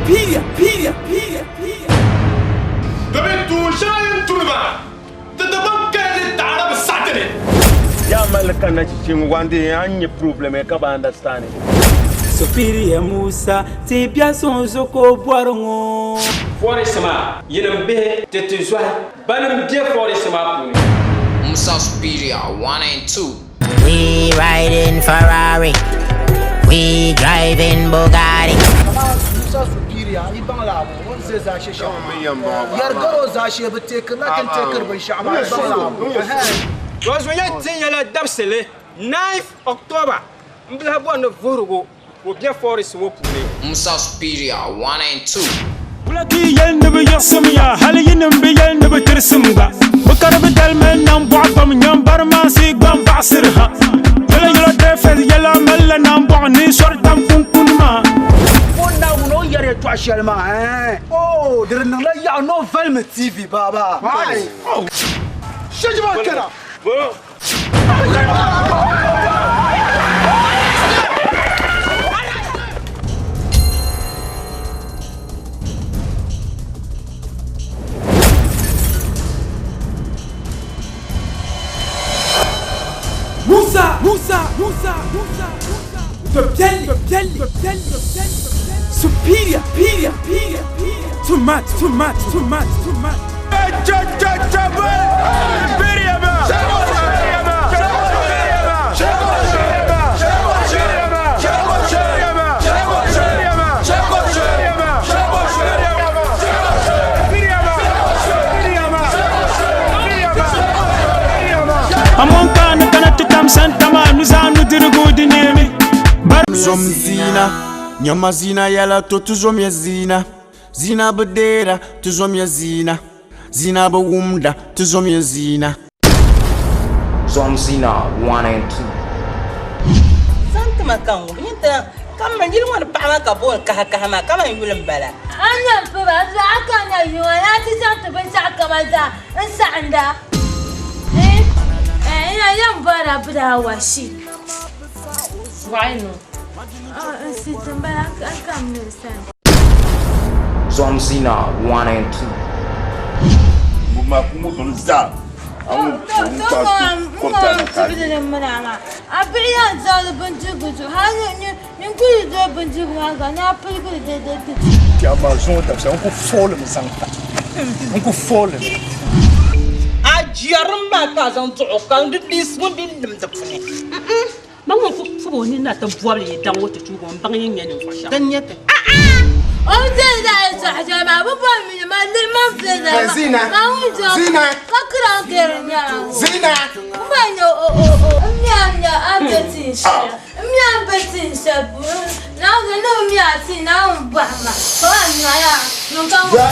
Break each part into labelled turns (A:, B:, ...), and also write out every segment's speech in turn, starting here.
A: Superior, Superior, Superior, Superior.
B: Domin tuun shɛŋa din tumi maa, ti Dagbaŋ kaya ni taɣira bi saɣi ti ni.
C: Yaa mali kanna chichi n-wandi a ni nyɛ problem ka bi understand.
A: Superior Musa, ti bia suŋ zuɣu ka o bɔri ŋɔ.
D: Forest maa, yinim bihi ti ti zɔhi banim be forest maa puuni.
E: Musa Superior 1 and 2.
F: We riding Ferrari, we driving Bugatti.
G: Kaman Musa Superior, yi baŋ la abu, o ni ʒe zaashe shɛŋa maa. Yɛrigari o zaashee bi teekirila ti ni teekiri binshɛɣu maa, yi baŋ la abu.
D: Dɔzuɣu yɛn tin ya la dabisili 9th October m-bilahi bɔri ni vuhirigu ka o be forest ŋɔ puuni.
E: Musa Superior 1 and 2.
H: Wula ka yi yɛli ni bɛ yiɣisim ya, hal yinim bi yɛli ni bɛ tirisi m gba. Bɛ kari bɛ dali mali nambɔɣu pam, nyam barimaasi gba m-baɣisiri ha. Yɛla yɛla Dreyfus yɛla malila nambɔɣu ni sɔri tam kunkuni maa.
G: O Naawuni o ni yɛri yɛtɔɣ shɛli maa, ɛɛn, oo, di di niŋla yaɣu ni o valimi TV baaba. Shɛji maa kpɛra.
A: Musa, Musa, Musa, Musa, Musa, The Belly, The Belly, The Belly, The Belly, Superior, Superior, Superior, Too much, too much, too much, too much.
H: Amonka ni kana ti tam santa maa nuzaa nudirigu di neemi.
I: Zom zina, nyama zina yɛla to ti zomya zina. Zina bi deera, ti zomya zina. Zina bi wumda, ti zomya zina.
E: Zom Zina 1 and 2.
J: Zaŋ ti ma ka n wum. Nyin ti ka m yili ŋɔ ni paɣa maa ka booni kaha kaha maa, kaman yuli m-bala.
K: A ni yɛn piri a zuɣu, a kana yuŋa ni a ti zaŋ ti binshɛɣu kama zaa n-saɣinda. Eh, eh, ina yɛn bɔrila bɛ daa wa shi.
L: Why no?
K: Oh, n si ti m-bala n kam ni n sani.
E: Zom Zina 1 and 2.
K: A bihi yɛn zaŋdi bindirigu zuɣu hali ninkuli doli bindirigu maa gba ni a pirigili dede ti di.
M: Kpɛɣu maa zuŋɔ dabisa n ku foolimi zaŋ kpa n ku foolimi.
J: A jɛrim maa ka a zaŋ duɣ o ka di ŋun bi lim di puuni.
L: Ma ŋun ku pubi o nini na ti bɔbili yi daŋ o ti tuugi o m-baŋ yi ni nyɛ ninvuɣ shɛba.
J: Din nyɛ ti.
K: O ni doli daa yɛtɔɣa shɛli maa, bɛ bɔri mi ni ma lihi ma n-pili zali maa.
I: Zina!
K: Ma ŋun zaŋ
I: Zina!
K: ka kiraŋ keri nyɛla ŋɔ.
I: Zina!
K: M ba nya o o o m mi a nya a be tin shɛli m mi a be tin shɛli puuni Naawuni ni o mi a ti Naawuni bɔhi ma ka a nya yaa ŋun ka ŋun.
B: Ya,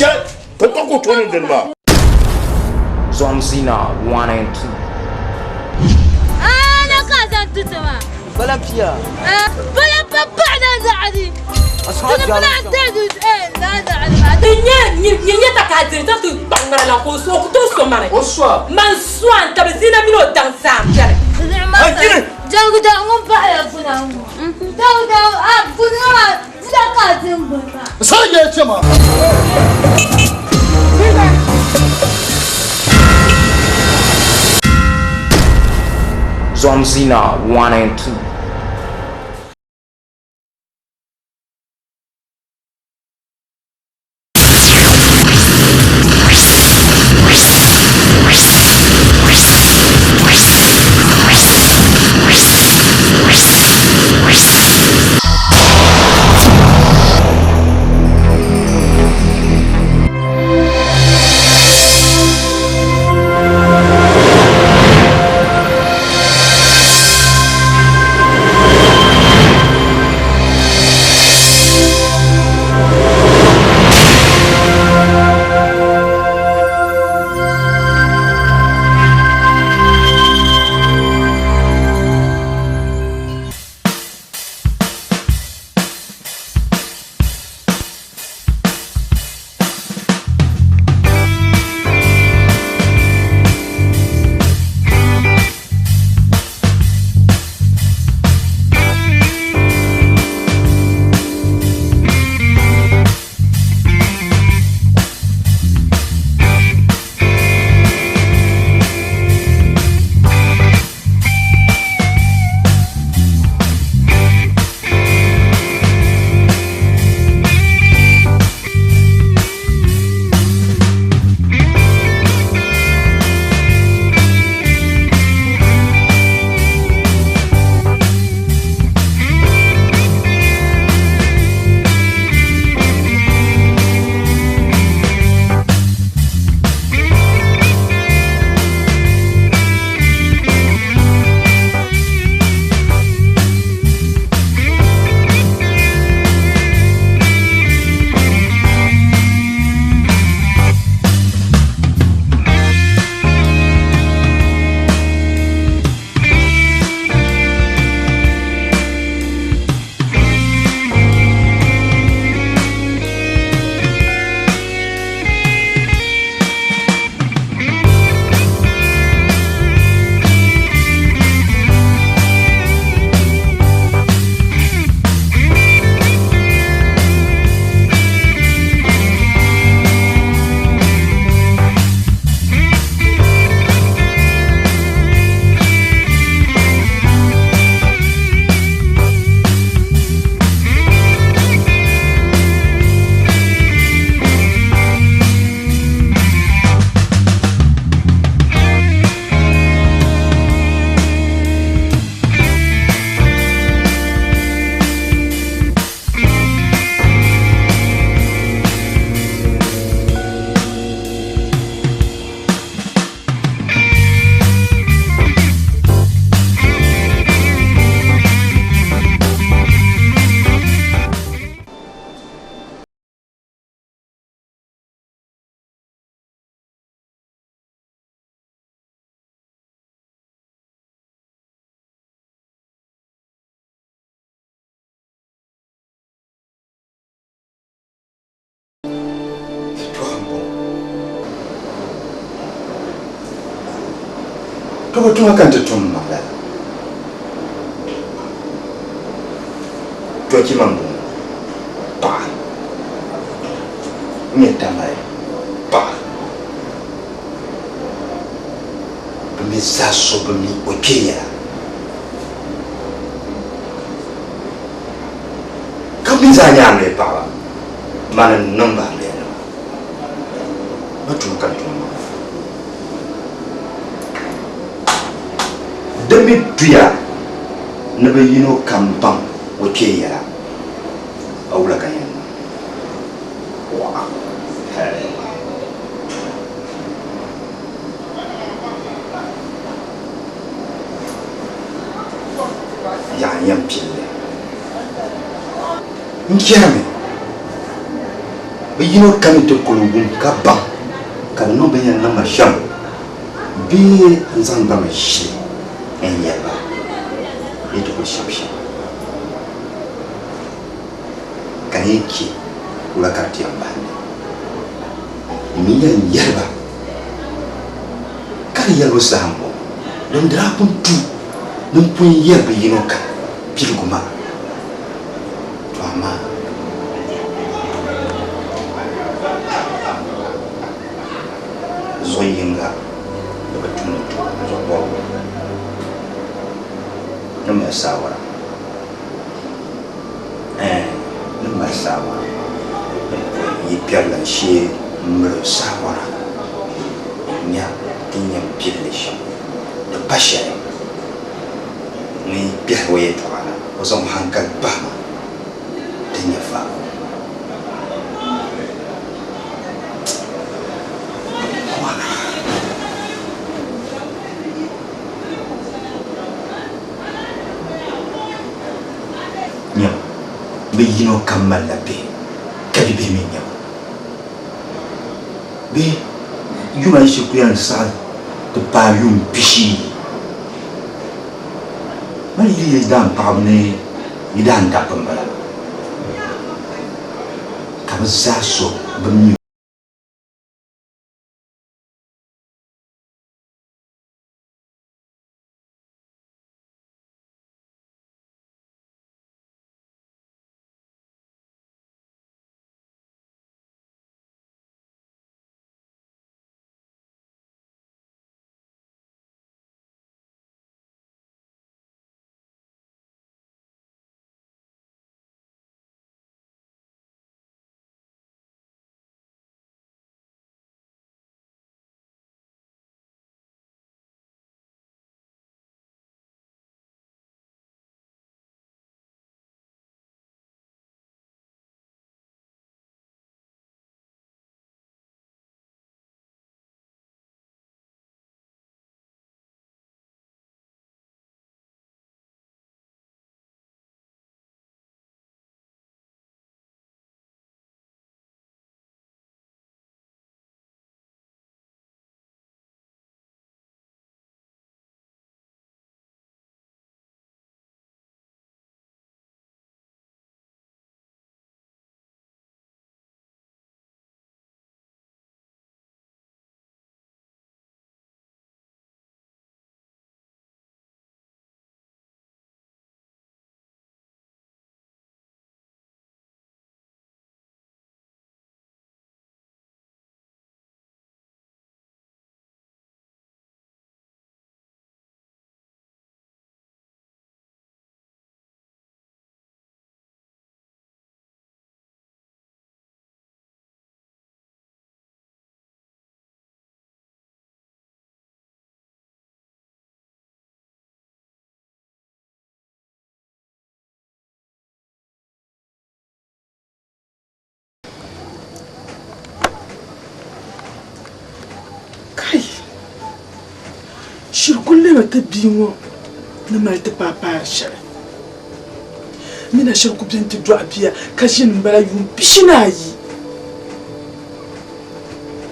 B: ya, ka tɔɣi ka o tooni dini maa.
E: Zom Zina 1 and 2.
K: Aa na ka a zaŋ ti ti ma.
G: Bala pia.
K: Bala pa paɣa na zaɣadi. Dini bala dadi eh na zaɣadi ma.
L: Di nyɛ nyɛ nyɛ ta ka diri ta ti kpaŋ ŋara la ka o so o ku tooi so mani.
G: O so.
L: Man so a n tabi zina mini o daŋ zaa m bɛni.
K: Jaguda ŋun paɣaya guna ŋɔ. Jaguda a guna maa dila ka a di n gbuni maa.
G: Sa yɛ chɛma.
E: Zom Zina 1 and 2.
N: Tɔbu tuma ka n ti tum m-maŋ lala. Dɔchima m-bɔŋɔ, paɣa n-nyɛ Tamale paɣa. Bɛ mi zaa so bi mi o kpee yɛla. Ka bɛ mi zaa nyɛ amiliya paɣiba, mani n-niŋ ba amiliyanima. Bɛ tuma ka n tum m-maŋ lala. Di mi tuya ni bɛ yino kam baŋ o kpee yɛla, a wula ka yɛn niŋ? Waɣa hɛi! Yaɣa n-yɛn pili li. N chɛrimi bɛ yino kam ti kuli wum ka baŋ ka di niŋ bɛ ni yɛn niŋ ma shɛm bee n-zaŋ gbaŋ ʒili n-yɛli ba bɛ ti kuli shɛm shɛm ka n yɛn chɛ wula ka di ti yɛn bahindi. N mi yɛn yɛli ba ka di yɛlibu saha m-bɔŋɔ, din daa pun tu ni m pun yɛli bɛ yino kam piligu maa. To amaa zuɣu yiŋga di bi tumdi tuma zuɣu bɔbigu ni mali saawara ɛɛn ni mali saawara din pun yi kpɛrila n shee m-miri saawara n-nya din yɛn pilli shɛm di pa shɛli ŋun yi kpɛhi o yɛtɔɣa na o zaŋ o haŋkali pahi ma ti nya faako. Nyama, bɛ yino kam malila bihi, ka bibihi mi nyɛ ba. Bee yuma yi shikuru yɛn saɣi ti paai yuun pishi. Mali yi yidaan paɣaba ni yidaan dabba m-bala ka bɛ zaa so bi mi o.
A: Kai! Shiri kuli lemi ti bia ŋɔ ni mali ti paapaari shɛli. N mi na shiri ku beni ti dɔɣi bia ka ʒini m-bala yuun pishi ni ayi.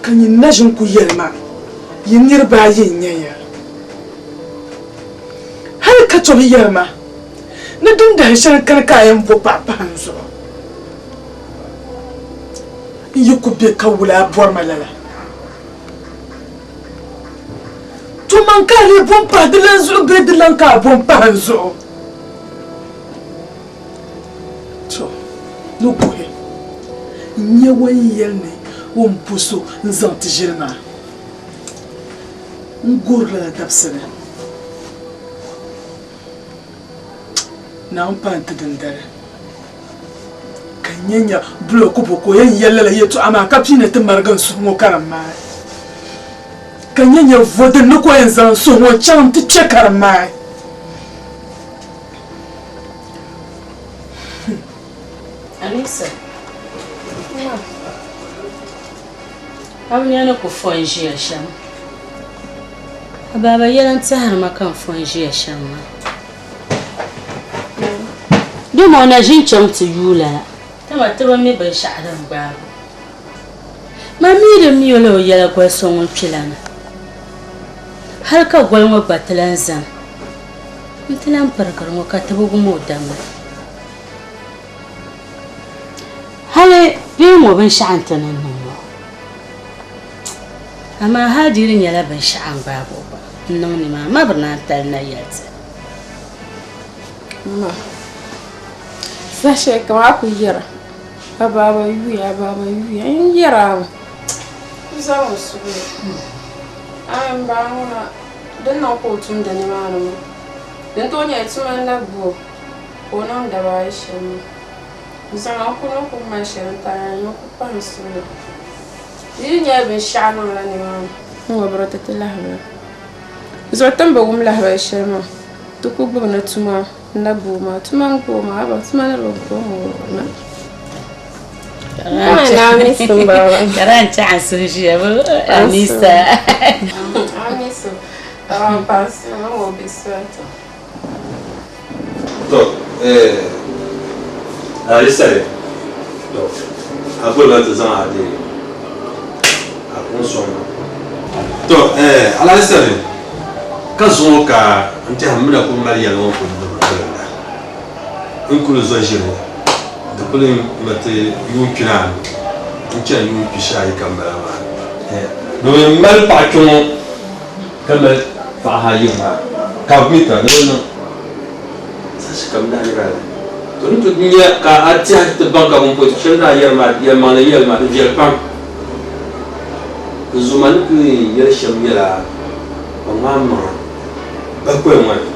A: Ka nyin na ʒini ku yɛli ma, Yi niriba ayi n-nyɛ ya. Hal ka tɔbu yɛri ma ni dindahin shɛli n-kani ka a yɛn bo paɣa pahi n zuɣu. N yi ku be ka wula a bɔri ma lala?
O: To man ka a lee bo m-pahi di lan zuɣu bee di lan ka a bo m-pahi n zuɣu? To, ni guhi n-nyɛ ŋun yɛli ni o ni bo so n-zaŋ ti ʒili maa. N guhiri lala dabisili. Naawuni paai n-ti dindali. Ka n nya nya bulɔku bo ka o yɛn yɛli lala yɛtɔɣa maa ka pii ni ti marigi n suhu ŋɔ karim maai. Ka n nya nya vo din ni ka o yɛn zaŋ n suhu ŋɔ chaŋ nti kpe karim maai.
L: Anisa, a bi nya ni ku fo n-ʒiya shɛm? A baaba yɛla n-tɛhiri ma ka n fo n-ʒiya shɛm maa. Dama o na ʒi n-chaŋ ti yuui lala. Dama ti bi mi binshɛɣu din gbaag o. Man mi di mi o la o yɛla goli so ŋun kpi la ni. Hal ka goli ŋɔ gba ti lan zani nti lan pirigiri ŋɔ ka ti bi wum o damli. Hali bee ŋɔ binshɛɣu nti ni niŋ ŋɔ. Amaa hal di yi di nyɛla binshɛɣu n-gbaag o gba n-niŋ nimaani, ma bi naan tali na yɛli ti.
P: Ma, saha shɛli kam a ku yɛra, a baaba yuya, a baaba yuya, n yɛra a mi. N zaŋ o suhu ni. Aai m ba ŋuna din niŋ ka o tumdi nimaani ŋɔ, din tooi nyɛla tuma n-na gbubi o ka o niŋ daba ayi shɛm maa. N zaŋ a kuni n ku mali shɛli n-tari a ni o ku pahi n suhu ni. Di yi nyɛla binshɛɣu niŋla nimaani. N ŋɔ biri ti ti lahibali. Zuɣu ti ni bi wum lahibali shɛli maa, ti ku gbubi ni tuma n-na gbubi o maa. Tuma n-gbubi o maa, haba tuma ni bi gbubi o maa.
Q: To, Alisa to, a boli ma ti zaŋ a deei a kuŋ sɔŋ ma. To, Alisa ka zuŋɔ ka n tɛha m mi na kuli mali yɛli ŋɔ kuli niŋ gilinda. N kuli zo ʒiri di kuli miriti yuun pinaanu n-chani yuun pishi ayi ka m-bala maa. Domin m mali paɣa kpe ŋɔ ka mali paɣa ayi maa ka bɛ mi ka di bi niŋ saha shɛli kam daa nyɛla lala. To ni ti nya ka a tɛhi ti baŋ ka pumpɔŋ shɛli ni a yɛri maa yɛlimaŋli yɛli maa di viɛli pam. N zo ma ni kuli yɛli shɛm nyɛla kpaŋmaŋ maŋa bakɔi ŋɔ ni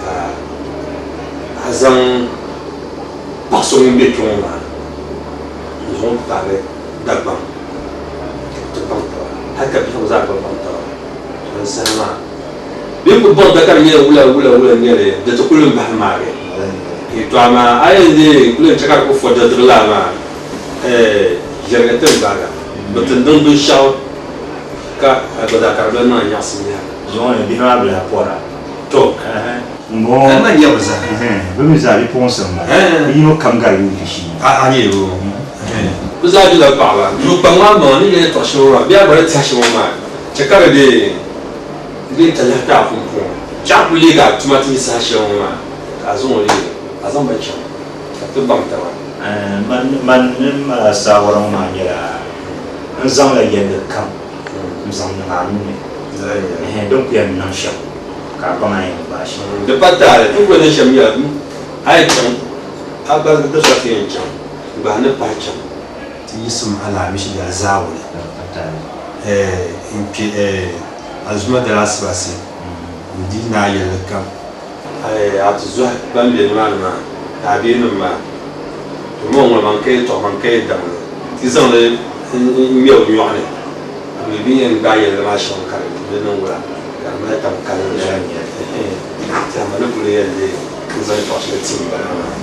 Q: ka a zaŋ paɣ so ŋun be kpe ŋɔ maa n-zaŋ o paagi Dagbaŋ ka bɛ ti baŋ taba hal ka biɛhigu zaa gba baŋ taba. To n saha maa bɛ ni kuli baŋ ta ka di nyɛla wula wula wula n-nyɛ li, di ti kuli m-bahi maagi. To amaa a yɛn dee kuli yɛn chɛ ka di kuli fo diridiri lala maa, ɛɛh ʒiɛriga ti ni gbaagi a. Bɛ ti niŋ binshɛɣu ka a gba zaa ka di bi lahi niŋ a nyaɣisim yaha.
R: Zuŋɔ ni bihi maa bi lahi pɔra.
Q: To.
R: M-bɔŋɔ.
Q: Ka man nyɛ bɛ zaa.
R: Bɛ mi zaa bipuɣinsi m-bala. Bɛ yino kam gari yuun pishi.
Q: A nyɛ o. Bɛ zaa bela paɣaba. Zuɣu kpaŋ maa maŋa ni yɛli yɛtɔɣ shɛŋa ŋɔ maa bee a gba ni tɛhi shɛŋa ŋɔ maa chɛ ka di dee leei talahi ti a pumpɔŋɔ. Chɛ a ku leegi a tuma ti yi saha shɛli ŋɔ maa ka a zaŋ o leegi a zaŋ ba chaŋ ka bɛ ti baŋ taba.
R: Man ni mali a saawara ŋɔ maa nyɛla n zaŋla yɛlli kam n-zaŋ niŋ a nuu ni, din ku yɛn niŋ shɛm ka a baŋ a yɛn gbaai shɛm.
Q: Di pa taali, ti ku yɛn niŋ shɛm nyɛla a yi chaŋ a gba di so ti yɛn chaŋ gbahi ni pahi chaŋ. Ti yiɣisim Alaamishi dali zaawuni n-kpe Alizuma dali Asibaasi n-di naai yɛlli kam. A ti zɔhi ban be nimaani maa daabia-nim maa, to ma ŋuna man ka yɛtɔɣa, man ka yɛdaŋ ni ti zaŋ li ŋ-ŋme o nyɔɣu ni, a mi bɛ yɛn gbaai yɛlli maa shɛm ka di niŋ wula, ka di mali tam kalinli zuɣu. Tɛha ma ni kuli yɛn leei n zaŋ yɛtɔɣ shɛli ti m-bala maa.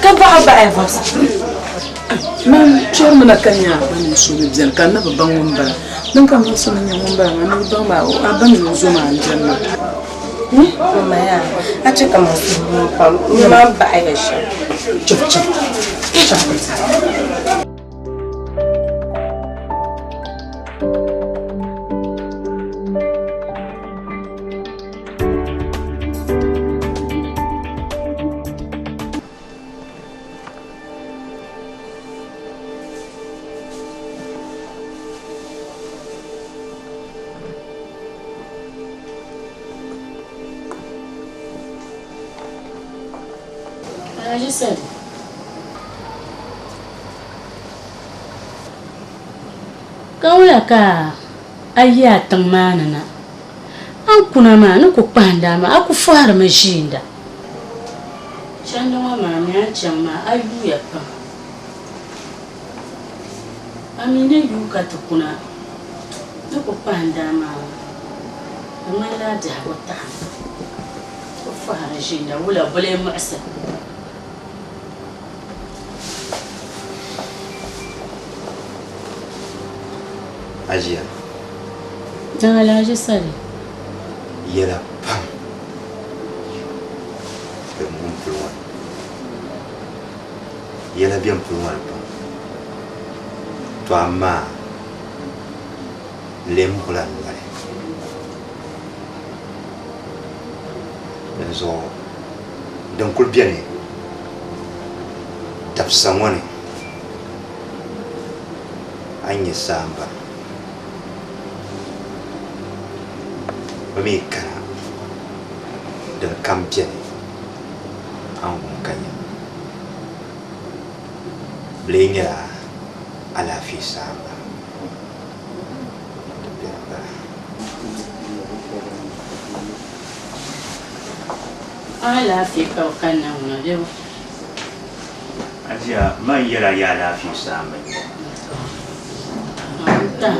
O: Ka baɣa baɣaya vɔbisa. Man kpɛrimi na ka nya a ba mini so ni beni ka n na bi baŋ ŋun bala. Din ka m ba so ni nya ŋun bala maa, n ni bi baŋ maa, a ba mini o zo maa m-beni maa.
J: M ma yaa, a chɛ ka man suhu lu pam, n nya maa baɣaya shɛm.
O: Cham cham. Cham.
L: Alhaji Sadi. Ka wula ka a yi a tiŋ maa ni na? A ni kuna maa ni ku kpahindi a maa, a ku fɔhirimi ʒiinda. Chandi ŋɔ maa mi a ni chaŋ maa, a yuuya pam. A mi ni yuui ka ti kuna ni ku kpahindi a maa, di ŋmanila a biɛhigu taɣimi. Ku fɔhiri ʒiinda wula boli muɣisi.
N: Aʒia.
L: Naa Alhaji Sali.
N: Yɛla pam bɛ ŋun puli ŋɔ ni. Yɛla bɛn puli ŋɔ ni pam. To amaa n lee muɣila n noli. Dinzuɣu din kuli beni dabisa ŋɔ ni a ni nya saamba bɛ mi kana din kam beni a ni wum ka nya bɛ lee nyɛla alaafee saamba. Din beni m-bala.
L: Alaafee ka bɛ kanna ŋuna bɛ bo?
R: Ajiya, man yɛla ya alaafee saamba n-nyɛ ba.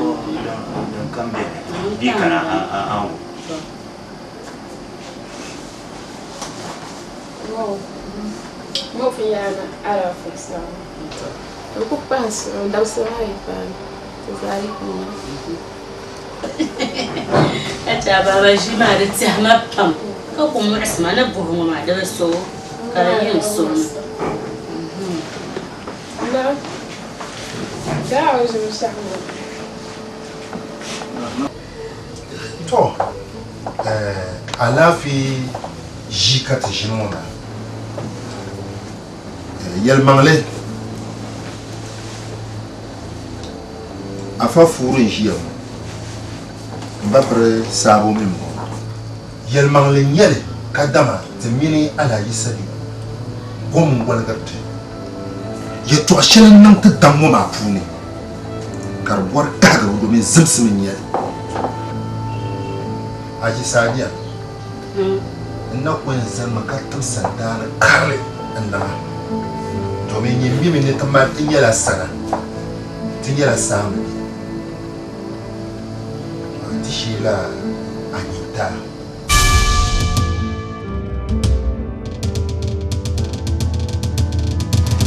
R: Din kam beni, di yi kana a ni wum.
P: Mo fi yaana alaafee saamba. N ku pahi suhu dabisi maa yi paai ti zaa yi kuli
L: Ka chɛ a baaba ʒii maa di tɛhi ma pam ka ku muɣisi ma ni buhi ŋɔ maa di bi so ka di yi n suhu ni.
S: To, alaafee ʒii ka ti ʒini ŋɔ maa. Yɛlimaŋli, Afa Fuuri n-ʒiya ŋɔ, m ba piri saabo mi m-bɔŋɔ. Yɛlimaŋli n-nyɛ li kadama ti mini Alhaji Sadiku gom n-woligiri ti. Yɛtɔɣ shɛli n-niŋ ti daŋ ŋɔ maa puuni ka di bɔri kahigibu domin zimsim n-nyɛ li. Haji Sadiya. N na ku yɛn zanimi ka tim sandaani karili n-niŋ a, domin nyin mimi ni ti mali ti nyɛla sana, ti nyɛla saamba bihi. Amaa ti sheela a nyintaa.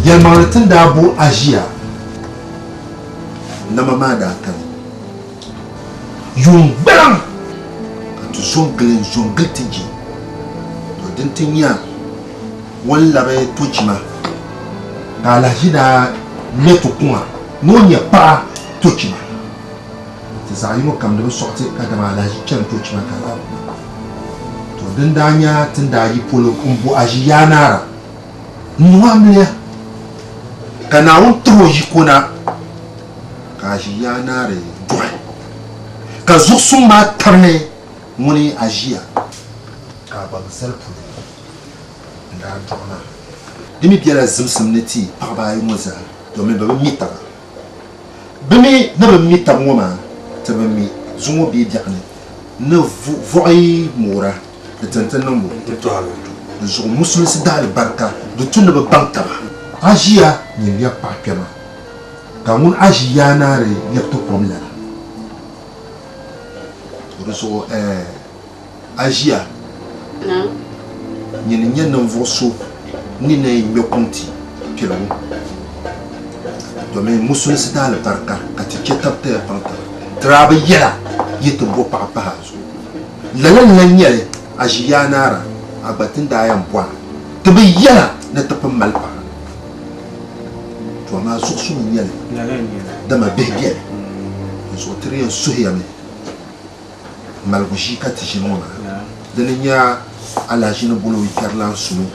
S: Yɛlimaŋli ti ni daa bo a ʒiya nama maa daa kani. Yuun gbaliŋ ka ti zo n-gili n-zo n-gili ti je, to din ti nya o ni labi Tochima ka alahichi daa ŋme ti kuŋa ni o nya paɣa Tochima. Ti zaɣ yino kam di bi sɔɣi ti kadama alahichi chani Tochima ka labi kuna. To din daa nya ti ni daa yi polo m-bo aʒi Yaanaara n-niŋ amiliya ka Naawuni tiri o yiko na. Ka a ʒi Yaanaari dɔɣi, ka zuɣusuŋ maa tabili ŋuni a ʒiya. Ka a gba bi zali puli n-daa dɔɣi ma. Di mi bela zimsim ni ti paɣiba ayi ŋɔ zaa, domin bɛ bi mi taba. Bɛ mi ni bi mi taba ŋɔ maa, ti bi mi zuŋɔ bee biɛɣuni ni vuɣi moora di ti n-ti niŋbu. Di zuɣu musulinsi daalibarika di tu ni bɛ baŋ taba. A ʒiya nyin lɛbi paɣ kpɛma. Ka ŋun a ʒi yaa naari lɛbi ti kom lana. Di zuɣu ɛɛ a ʒiya nyini n-nyɛ ninvuɣ so ni na yɛn ŋme kuŋ ti piligu, domin musulinsi daalibarika ka ti chɛ tab taya paŋ taba, ti daa bi yɛla yi ti bo paɣa pahi a zuɣu. Lala n-lan nyɛ li, a ʒi yaa naara, a gba ti ni daa yɛn bɔra, ti bi yɛla ni ti pun mali paɣa. To amaa zuɣusuŋ n-nyɛ li, dama bihi beni. Di zuɣu ti di yɛn suhiya mi maligu ʒii ka ti ʒini ŋɔ maa. Dini n-nyɛ alaʒini bolo yikpɛrilan suno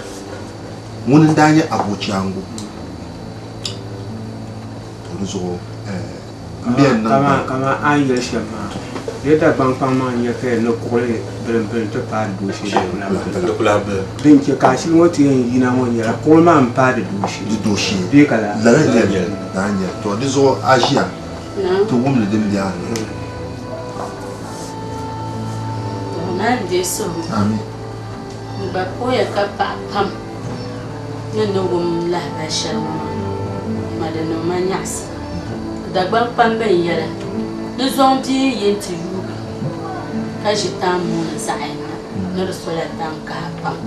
S: ŋuni n-daa nyɛ Abochiangu. To di zuɣu m be yɛn niŋ baŋ.
D: Kaman a ni yɛli shɛm maa. Di Dagbaŋ kpaŋ maa n-nyɛ ka ni kuɣili bilimbilim ti paai di dooshee di ku lahi bili. Din che ka ashili ŋɔ ti yɛn yina ŋɔ nyɛla kuɣili maa m-paai di dooshee.
S: Di dooshee.
D: Bee ka lala?
S: Lala n-nyɛ li. Lala n-nyɛ li. To di zuɣu a ʒiya ti wumdi din be a ni.
L: Naa n-deei suhigu.
S: Amin.
L: N gba puhiya ka paɣa pam ni ni wum lahibali shɛli ŋɔ maa, ma di niŋ ma nyaɣisim. Dagbaŋ kpamba n-yɛla ni zɔŋ bia yi nti yuugi ka ʒi taŋ mooni zaɣ yini ni di sola taŋ kaha pam.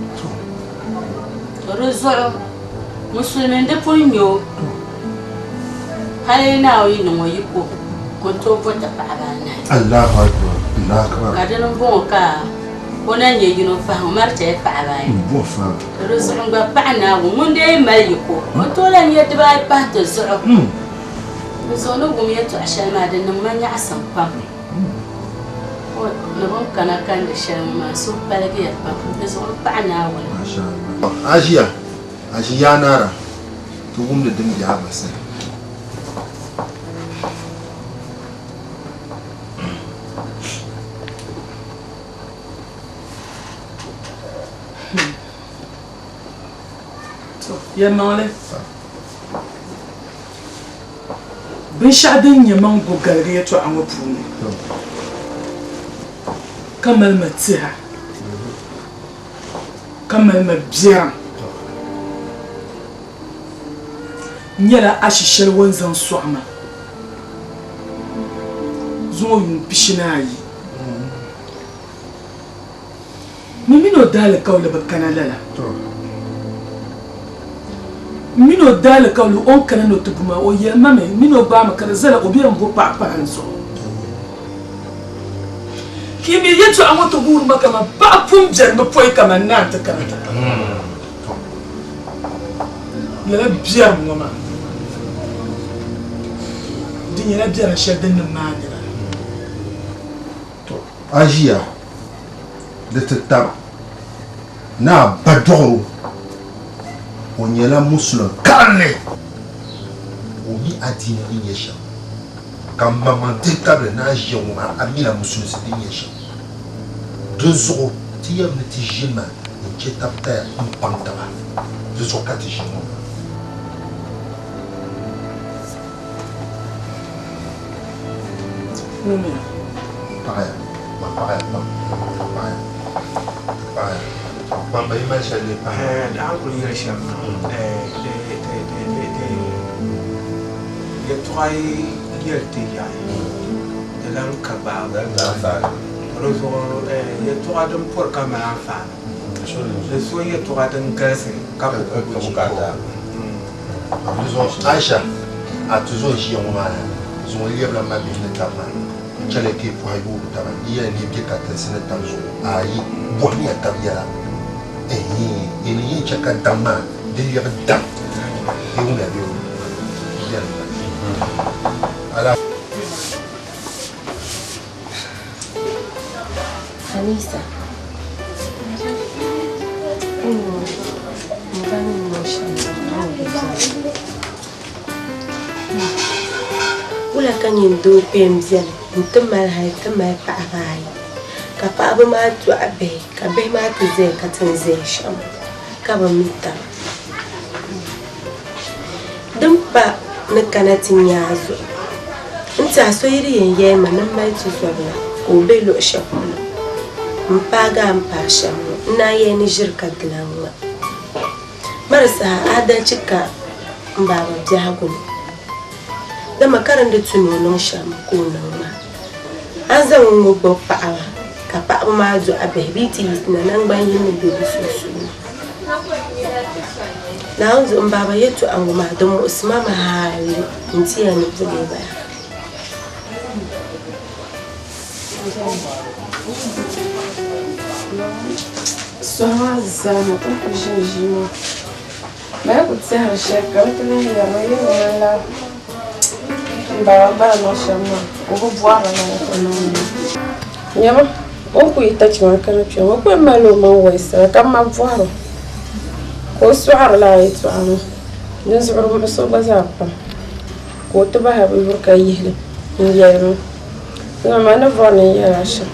L: To di zuɣu musulimi di pun nya o hali Naawuni yi niŋ o yiko ka o ni tooi bo ti paɣaba anahi.
S: Allahu akbar, Allahu akbar.
L: Ka dini m-bɔŋɔ ka o na nyɛ yino pahi ŋɔ mari chɛya paɣaba ayi.
S: M-bɔ fa.
L: To di zuɣu n gba paɣi Naawuni ŋun dee mali yiko, o tooi lan nyɛ dibaayi pahi ti zuɣu. Di zuɣu ni wum yɛtɔɣ shɛli maa, di niŋ ma nyaɣisim pam. O ni bɛ ni kana kandi shɛli ŋɔ maa, n suhu paligiya pam. Di zuɣu m paɣi Naawuni.
S: A ʒiya, a ʒi Yaanaara, ti wumdi din be a ba sani.
O: To, yɛlimaŋli, binshɛɣu din nyɛ maŋ bo galigi yɛtɔɣa ŋɔ puuni ka mali ma tiha, ka mali ma biɛrim nyɛla ashi shɛli o ni zaŋ sɔɣi ma zuŋɔ yuun pishi ni ayi. M mini o daalikauli bi kana lala. M mini o daalikauli o ni kana ni o ti bu ma, o yɛli ma mi, m mini o gbaami ka di zala o bɛ m-bo paɣa pahi n zuɣu. Ka yi mi yɛtɔɣa ŋɔ ti guuri ma kaman paɣa pun bɛrimi pɔi kaman naa nti kana ti pahi. Lala biɛrim ŋɔ maa, di nyɛla biɛrim shɛli din ni maai nira.
S: To a ʒiya di ti tab ni a ba dɔɣi o, o nyɛla Musulim kalinli, o mi adiini ni nyɛ shɛm, ka m maŋmaŋ dihi tabili ni a ʒiya ŋɔ maa a mila Musulinsi ni nyɛ shɛm. Dinzuɣu ti yɛm ni ti ʒini maa n-chɛ tab taya m-paŋ taba, di zuɣu ka ti ʒi ŋɔ maa.
O: Wumya.
S: Paɣaya, ma paɣaya pam, paɣaya, paɣaya. Kpamba yi mali shɛli lee pahi.
D: A ni kuli yɛli shɛm maa, yɛltɔɣa yi yɛli ti yaɣi, di lan ka gbaabu. Di zuɣu yɛltɔɣa din pɔri ka mali anfaani, di so yɛltɔɣa din galisi ka bi ku bukaata.
S: Di zuɣu Aisha, a tuzo n-ʒiya ŋɔ maa na, zuŋɔ lɛbila m mabihi ni taba maa n-chɛli ka yi pɔhi yoogi taba. Yi yɛli ni yi be katinsi ni tab zuɣu, ayi, bɔhimiya tab yɛla. Ɛhii, yi ni yɛn chɛ ka daŋ maa di lɛbi daŋ, yi wumya bee o yɛli ma. Ala.
P: Anisa, Wula ka nyin doo kpɛm beni nti mali hali ti mali paɣiba ayi, ka paɣiba maa dɔɣi bihi ka bihi maa ti zaya ka ti ni zaya shɛm ka bi mi taba. Din pa ni kana ti nya a zuɣu n-ti a so yi di yɛn yɛli ma ni m mali tizɔbila ka o be luɣ shɛli polo m-paagi a ni paai shɛm ŋɔ, n naan yɛli ni ʒiri ka dilan ŋma. Ma di saha aadalichi ka m baaba biɛhigu ni, dama karindi tu ni o niŋ shɛm ka o niŋ maa. A ni zaŋ ŋ-ŋɔ gbubi paɣiba ka paɣiba maa dɔɣi bihi bɛ yi ti yi na naŋgban yini ni be bɛ sunsuuni. Naawuni zuɣu m baaba yɛtɔɣa ŋɔ maa di muɣisi ma mi hali n-ti ya ni bɛ lee bala.
T: Sɔhi maa zaa na ti ku ʒini ʒii maa. Mali ku tɛhiri shɛli ka bɛ ti lahi yɛri ma yi ni ŋmanila m baba gba ni niŋ shɛm maa o bi bɔhiri lala ka o niŋ maa. Nyama, o ni ku yi tachi maa kana kpe ŋɔ, o ku yɛn malila o maŋ wɔlisira ka m ma bɔhiri o ka o sɔɣiri lala yɛtɔɣa maa. Dinzuɣu di muɣisi o gba zaa pam ka o ti bahi bi yuri ka yihi li n-yɛli ma. Zama ni bɔri ni n yɛl a shɛm,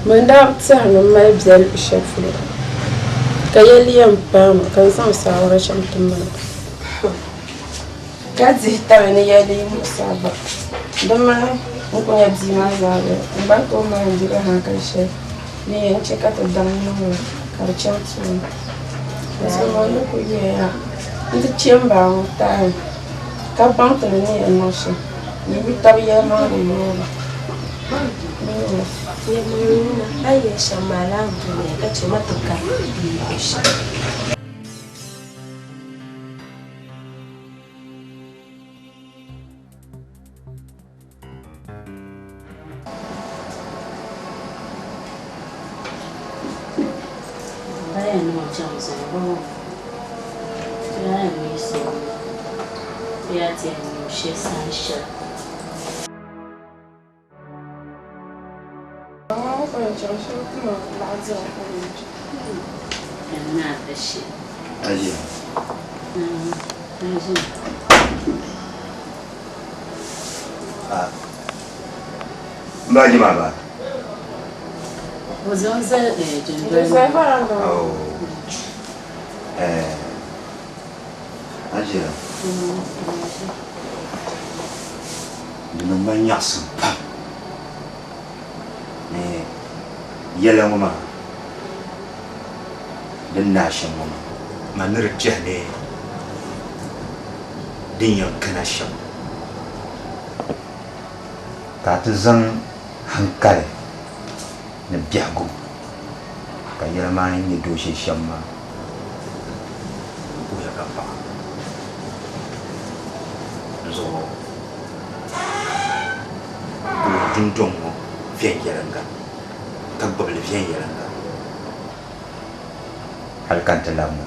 T: man daa bi tɛhi ni m mali bia luɣ shɛli polo ka yɛli yɛn paai ma ka n zaŋ saawara chaŋ ti mal o. Ka dihi tabili ni yɛli yi muɣis a gba, dama n ku nya bia maa zaa bɛ n gba ni tooi mali n diri haŋkali shɛli din yɛn chɛ ka ti daŋ niŋ la ka di chaŋ tooni. Dinzuɣu man ni kul yɛn ya nti chɛ m baa ŋɔ taali ka baŋ ti ni ni yɛn niŋ shɛm ni yu tab yɛlimaŋli yoori.
U: Yɛlimaŋli ŋuna, a yi yɛli shɛm maa laa n-dunia ka chɛ ma ti kari luɣ shɛli.
N: M baaji maa ba?
L: O zaŋ zali dundoli maa.
N: Oh. Eh. Hajiya. Di niŋ ma nyaɣisim pam ni yɛla ŋɔ maa din naai shɛm ŋɔ maa. Man ni di tɛhi ni din yɛn kana shɛm ka a ti zaŋ haŋkali ni biɛhigu ka yɛla maa ni nyɛ dooshee shɛm maa wuhiya ka paɣa zuɣu guli dundɔŋ ŋɔ viɛnyɛliŋga ka gbubi li viɛnyɛliŋga hali ka n ti labina.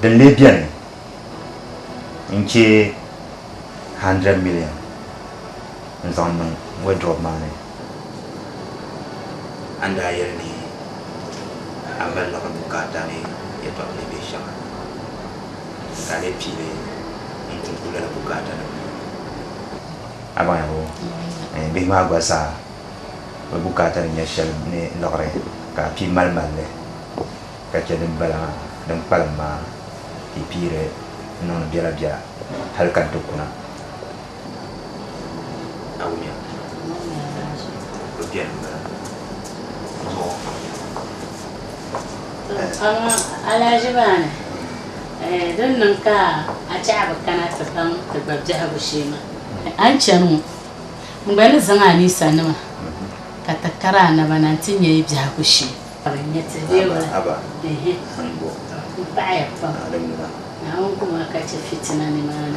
N: Din lee beni n-chɛ 100 million n-zaŋ niŋ wardrobe maa ni. A ni daa yɛli ni a mali liɣiri bukaata ni yɛtɔɣa ni be shɛŋa, ka a lee pii li n-tum ku lala bukaatanim maa. A baŋya bɔ? Bihi maa gba zaa bɛ bukaata ni nyɛ shɛli ni liɣiri ka a pii malimali li ka chɛ din bala maa, din kpalim maa ka yi piiri n-niŋdi biɛlabiɛla hal ka n ti kuna. A wumya? Bɛ beni m-bala. Zuɣu.
L: Amaa alahiʒi ni, din niŋ ka a chaɣi bi kana ti baŋ ti gba biɛhigu shee maa. A ni chani ŋɔ, n gba ni zaŋ a nisanima ka ti kari a naba na nti nya yi biɛhigu shee. Ka bɛ nya ti bee wula? M paɣiya pam. Naawuni kum a ka chɛ fitina nimaani.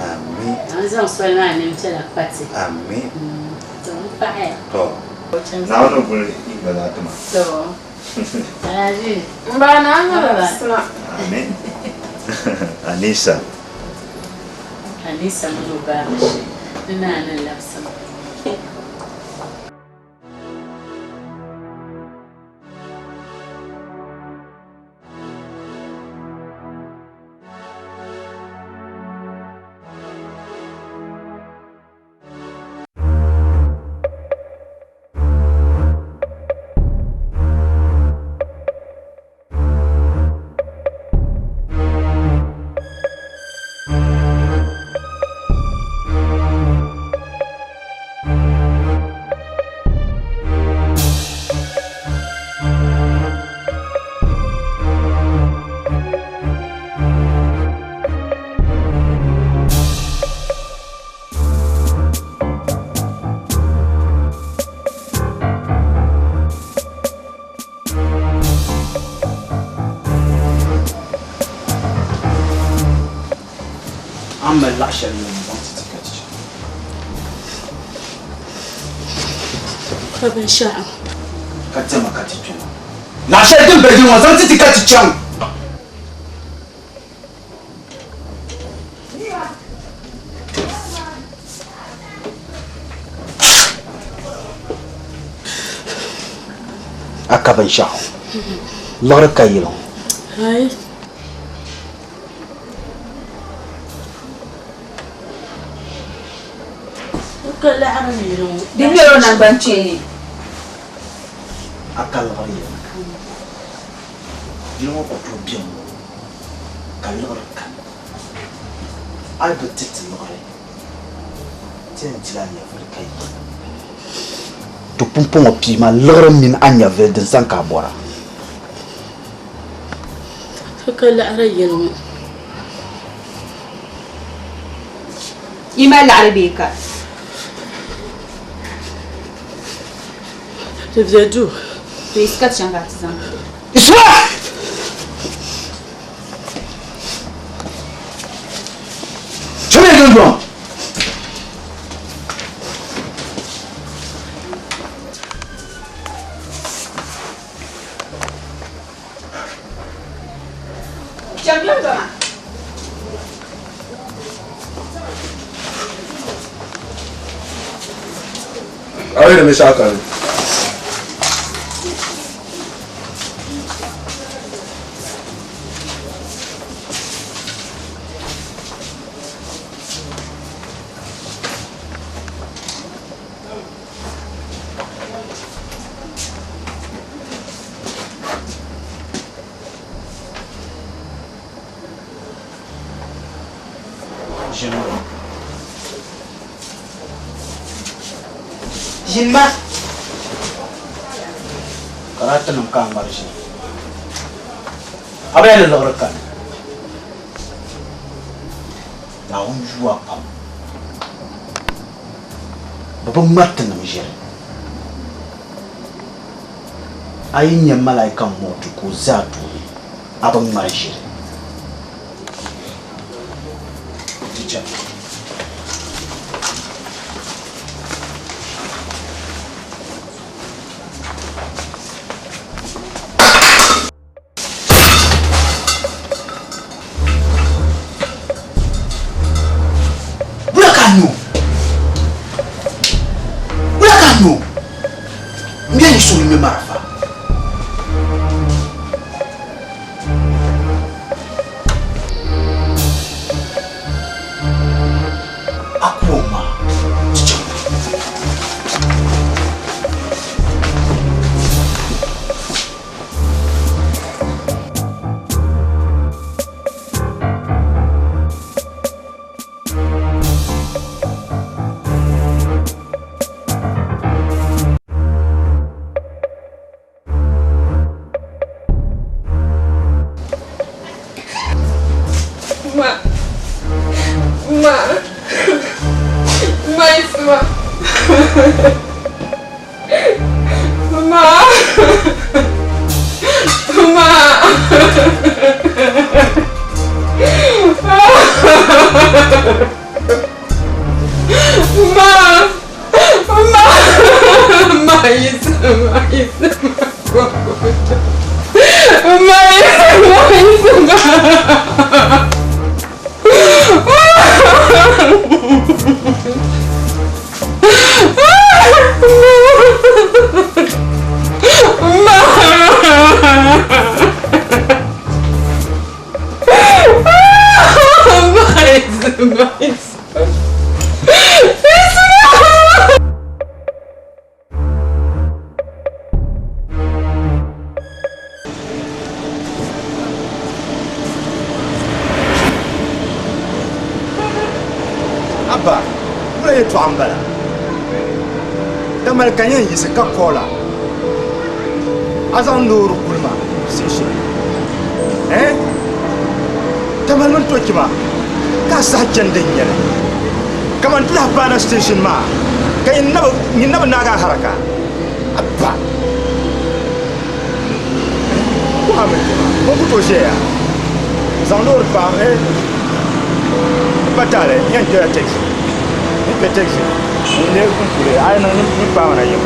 L: Naawuni zaŋ soli maa nimpiɛla kpa ti. To m paɣiya.
N: Naawuni guli yi gba zaa ti ma.
L: To Alhaji.
T: M ba naa nyɛla sina.
N: Amin. Anisa.
L: Anisa mini o baaba shee ni naa ni labisi ma.
M: A ni mali laɣ shɛli ni n-zaŋ ti ti ka ti chaŋ.
L: Ka binshɛɣu.
M: Ka diɛma ka ti kpɛma. Laɣ shɛli din be yiŋ ŋɔ zaŋ ti ti ka ti chaŋ. A ka binshɛɣu liɣiri ka yili ŋɔ.
L: Hai. ka laɣiri ni yili ŋɔ.
C: Di ŋmɛri o naŋgban kpeeni.
M: A ka liɣiri yɛli. Yili ŋɔ ku tooi beni ŋɔ ka liɣiri kani. A yi bi ti ti liɣiri, ti yɛn dila a nyɛvili ka yi. To pumpɔŋɔ pii ma liɣiri mini a nyɛvili din sani ka a bɔra.
L: Ti ka laɣiri yili ŋɔ.
C: Yi mali laɣiri bee ka?
L: Ti be duu.
C: To yi ka ti chaŋ ka a ti zaŋ.
M: Isua! Chɛliya dundɔŋ!
C: Chɛm dundɔŋ maa.
B: A yɛrɛ bɛ sa kan.
M: Ʒini ma. Karatinim ka a ŋmari ʒini. A bee ni liɣiri kani. Naawuni yuwa pam. Bɛ bi ŋmari tinim ʒiri. A yi nya malaika m-mooti ka o ʒe a tooni, a bi ŋmari ʒiri. Di chana. Wula ka a niŋ o? Wula ka a niŋ o? M bia yi suhu ŋme marafa. A ku o maa, ti chaŋ.
T: Ma. Ma. Ma Isma. Ma. Ma. Ma. Ma. Ma Isma. Isma. Ma Isma. Isma.
N: Abba, wula yɛltɔɣa m-bala? Tamali ka n yɛn yiɣisi ka kɔɔla a zaŋ loori kuli ma station. Eh? Tamali mini Tokima ka a saha chani din nyɛli. Kaman ti lahi paana station maa ka nyin na bi naagi a haraka. Abba! Kuɣa mini kpɛma, o ku tooi ʒɛya zaŋ loori pa eh pa taali n yɛn kpɛla taxi n kpɛ taxi n lee n kuli a yi niŋ n paai ma na yim.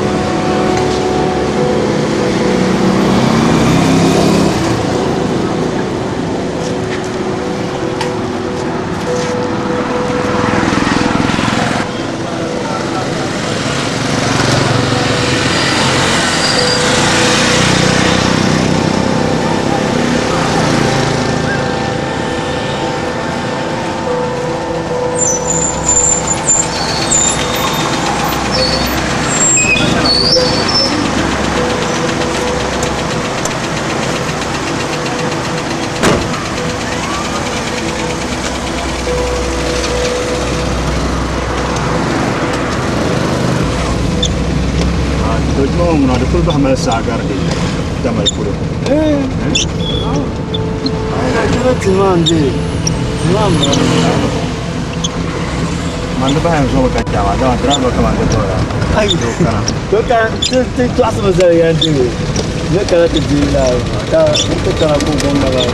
F: To juma ŋɔ ŋuna di kuli bahi mali saa gari di Tamale polo.
G: Tihi maa n-be tihi maa m-bala.
F: Man di bahi yɛn zomi ka chɛ a maa dama driver kaman ti tɔya.
G: Ai to ka ti tɔɣisimi zali ya n-deei ni kana ti deei laa maa ka n ti kana ka o gom na maa.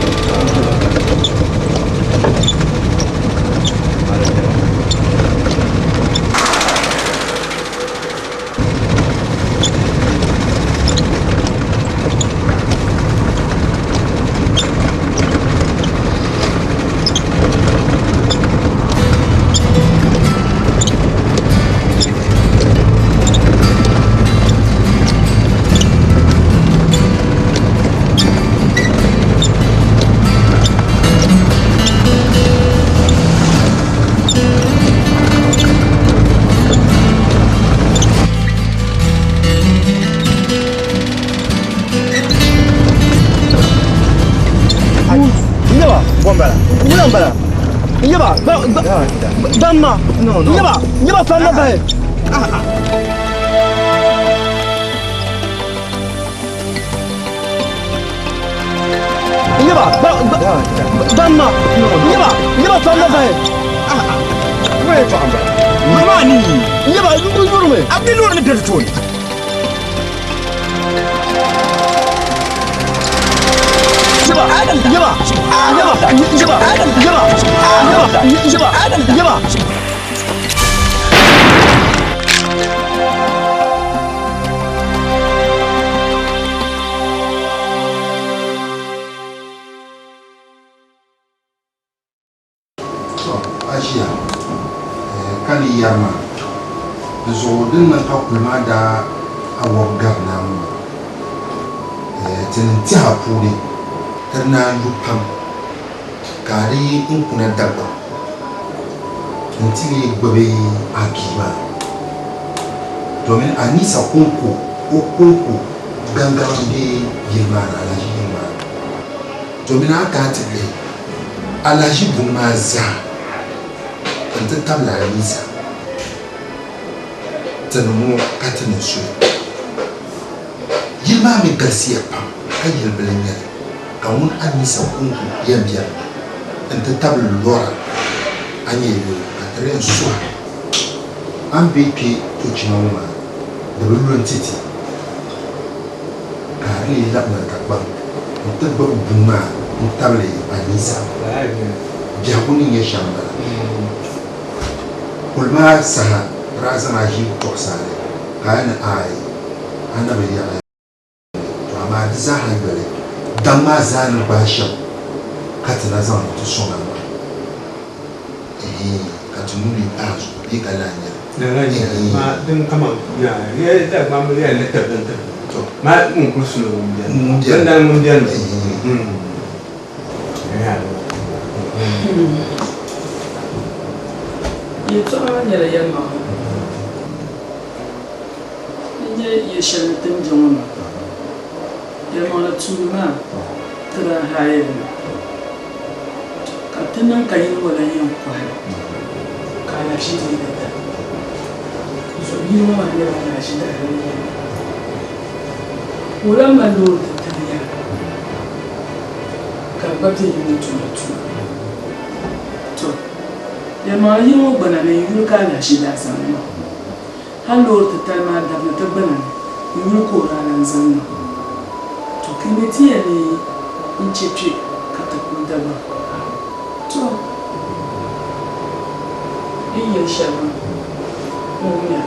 G: Nyaba,
F: Bombala.
G: Wula m-bala. Nyaba, bamma. Nyaba, nyaba famma bahi. Nyaba, bamma. Nyaba, nyaba famma bahi.
F: Wei tɔɣa m-bala. Mama ni.
G: Nyaba, lurimi.
F: A bi loori ni be di tooni.
G: Nyaba, nyaba, nyaba, nyaba, nyaba, nyaba, nyaba, nyaba.
S: To a ʒiya ka ni yɛri maa, di zuɣu din niŋ ka kuli maa daa a wɔbi gari naa ŋɔ maa, ti ni tɛha puuni ti di naan yu pam ka a di n kuna Dagbaŋ nti lee gbubi a bia maa, domin Anisa kɔŋko o kɔŋko gaŋgaŋ m-be yili maa ni, alahiʒi yili maa ni. Domin a kana ti lihi alahiʒi buni maa zaa nti tabili Anisa, ti ni ŋɔ ka ti ni suli. Yili maa mi galisiya pam ka yili bila n-nyɛ li, ka ŋun Anisa kɔŋko yɛn beni nti tabili lɔra a nyɛ yuli ka ti di yɛn suhi a ni be kpe tochima ŋɔ maa di bi lu n-ti ti ka a di lee labina Dagbaŋ nti gbubi bua maa n-tabili Anisa. Biɛhigu ni nyɛ shɛm m-bala. Kuli maa saha ti daa zaŋ a ʒii tɔɣisi a li ka a ni aai a na bi yaɣi to amaa di zaaha yoli daŋ maa zaa ni gbaai shɛm ka ti na zaŋ li ti sɔŋ a maa. Ɛhii ka ti nuu lee pahi zuɣu bee ka lahi nyɛli.
D: Lala nyɛla maa din kaman ya ya Dagbamba ya ni tibili n-tibili to maa ŋun kuli suli ŋun beni
S: Ŋun beni.
D: Bindana ŋun beni
O: Yɛltɔɣa maa nyɛla yɛlimaŋli. N nyɛ yil shɛli ni ti ni be ŋɔ maa, yɛlimaŋli tuuli maa ti daa haai li mi. Ka ti niŋ ka yili ŋɔ lan yɛn kɔhi li, ka alahiʒi deei li da. Zuɣu yili ŋɔ maa nyɛla alahiʒi daliri ni yɛli. Ka o lan mali loori titali yaha, ka di gba be yili ni tumdi tuma. Tɔ! Yɛlimaŋli yili ŋɔ gbana ni n yuli ka alahiʒi daa zaŋ li niŋ. Hal loori titali maa dabina ti gbana ni n yuli ka o daa lan zaŋ niŋ. Tɔ! Ka yi ti yɛli ni n chɛ kpe ka ti kuli Dagbaŋ. Tɔ! Yi ni yɛli shɛli maa, n wumya,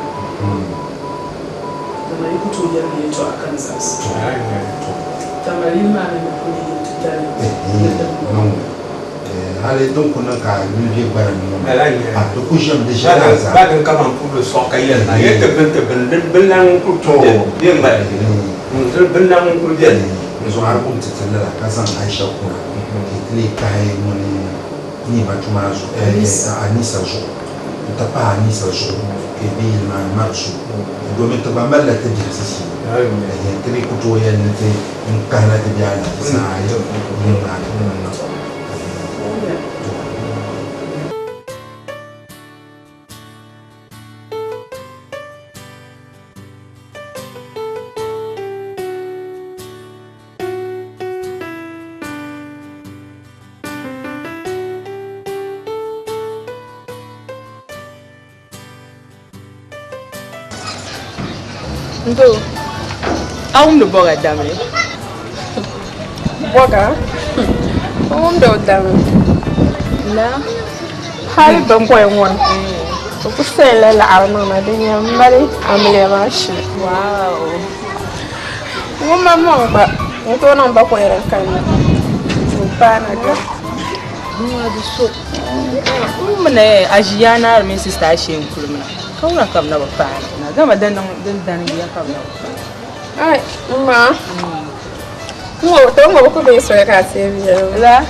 O: dama yi ku tooi yɛli ma yɛtɔɣa ka n zaɣisi. Tamale yili maa ni ni kuli yili titali ni din bɔŋɔ.
S: Hali din ku niŋ ka yuli bɛ gbana ni ŋɔ maa, di ku ʒɛmi di ʒɛla a zaa.
D: Ba din kaman kuli bi sɔɣi ka yɛli maa, yɛli ti bini ti bini, din bini lan ŋun kuli tooi bɛ ŋmali, din bini lan ŋun kuli bɛni.
S: Di zuɣu a di kum ti ti lala ka zaŋ Aisha kuna ka yi ti leei pahi ŋuni Nima tuma zuɣu, Anisa zuɣu n-ti pahi Anisa zuɣu ka yi be yili maa ni mari so domin ti gba malila ti biɛhisi shee ti mi ku tooi yɛli ni ti n-kahila ti bɛ alahichi saha yili maa ni.
J: Ndo, a wumdi bɔga damli?
T: Bɔga? N wumdi o damli.
J: Na?
T: Hali binkɔya ŋɔ ni, o ku sayila laɣiri niŋ na din yɛn mali amiliya maa shili.
J: Wow!
T: Ŋun maŋmaŋ gba n tooi niŋ bakɔi din kanna ka o paana gari.
J: Nua di so. N mi ni a ʒiya naari mini sista Ashe n-kuli mi na, ka wula ka bɛ na bi paai na? Dama din niŋ din dani ya ka bɛ na bi paai.
T: Ai, m ma, n ŋɔ to ŋɔ bi ku be soli ka a teei viɛlli.
J: La?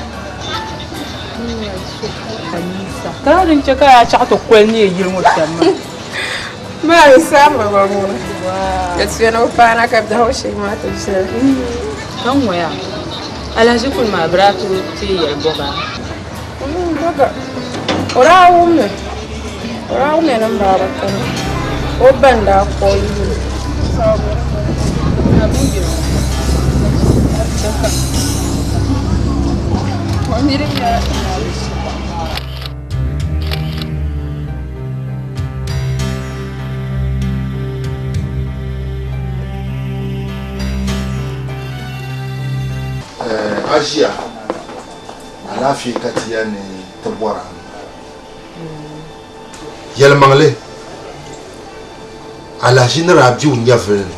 J: Ka din chɛ ka a chaɣ ti koli neei yili ŋɔ shɛm maa.
T: Maa mi saamba gba ŋuna. Di tuya ni bi paana ka biɛhigu shee maa ti viɛli.
J: Ka ŋɔ yaa, alahiʒi kuli maa bɛ daa tooi ti yɛli bɔga?
T: Bɔga, o daa wummi, o daa wummiya ni m baaba kani, o ba n-daa ka o yuli.
S: A ʒiya alaafee ka ti yɛli ni ti bɔra yɛlimaŋli alahiʒi ni daa be o nyɛvili ni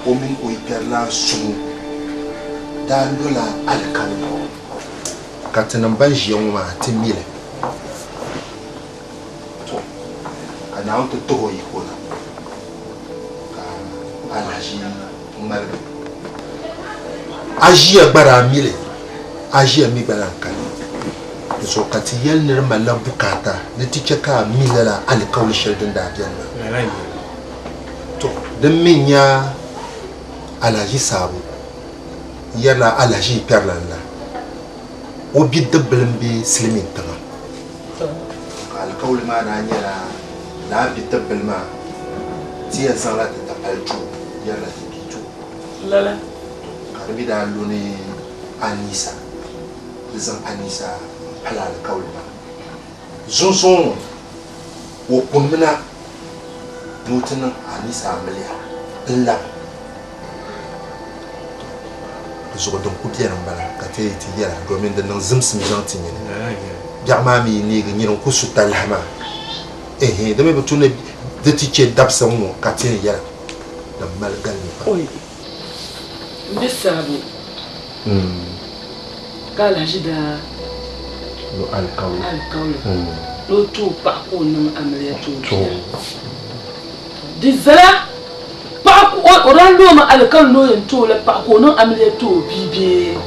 S: o mini o yikpɛrilana suhu daa lola alikauli. Ka tinim ban ʒiya ŋɔ maa ti mi li. To, ka Naawuni ti tuhi o yiko na, ka alahiʒi ŋmaligi. A ʒiya gba daa mi li, a ʒiya mi gba lahi kani. Di zuɣu ka ti yɛli ni di malila bukaata ni ti chɛ ka a mi lala alikauli shɛli din daa beni maa. To, din mi n-nya alahiʒi saabu. Yɛrila alahiʒi kpɛrilan la, o bidibbila m-be silimiin tiŋa. Ka alikauli maa daa nyɛla lala bidibbila maa ti yɛn zaŋla ti tapali ti o, yɛrila ti bia ti o.
O: Lala.
S: Ka di mi daa lu ni Anisa di zaŋ Anisa m-pali alikauli maa. Zunzuŋ ŋɔ, o kunimina ni o ti niŋ Anisa amiliya n-labi. Di zuɣu din ku beni m-bala ka ti yi ti yɛla domin di niŋ zimsim zaŋ ti nyini. Biɛɣu maa mi yi neegi nyini n-ku su talahi maa. Ɛhɛn, di mi bi tu ni di ti chɛ dabisa ŋ-ŋɔ ka ti ni yɛla din mali galimi pam.
O: Oi, m be saabu ka Alhaji daa
S: lo alikauli
O: alikauli ni o ti o paɣa ka o niŋ amiliya ti o bia. Di zala paɣa ka o daa loomi alikauli ni o yɛn ti o la paɣa ka o niŋ amiliya ti o bia bee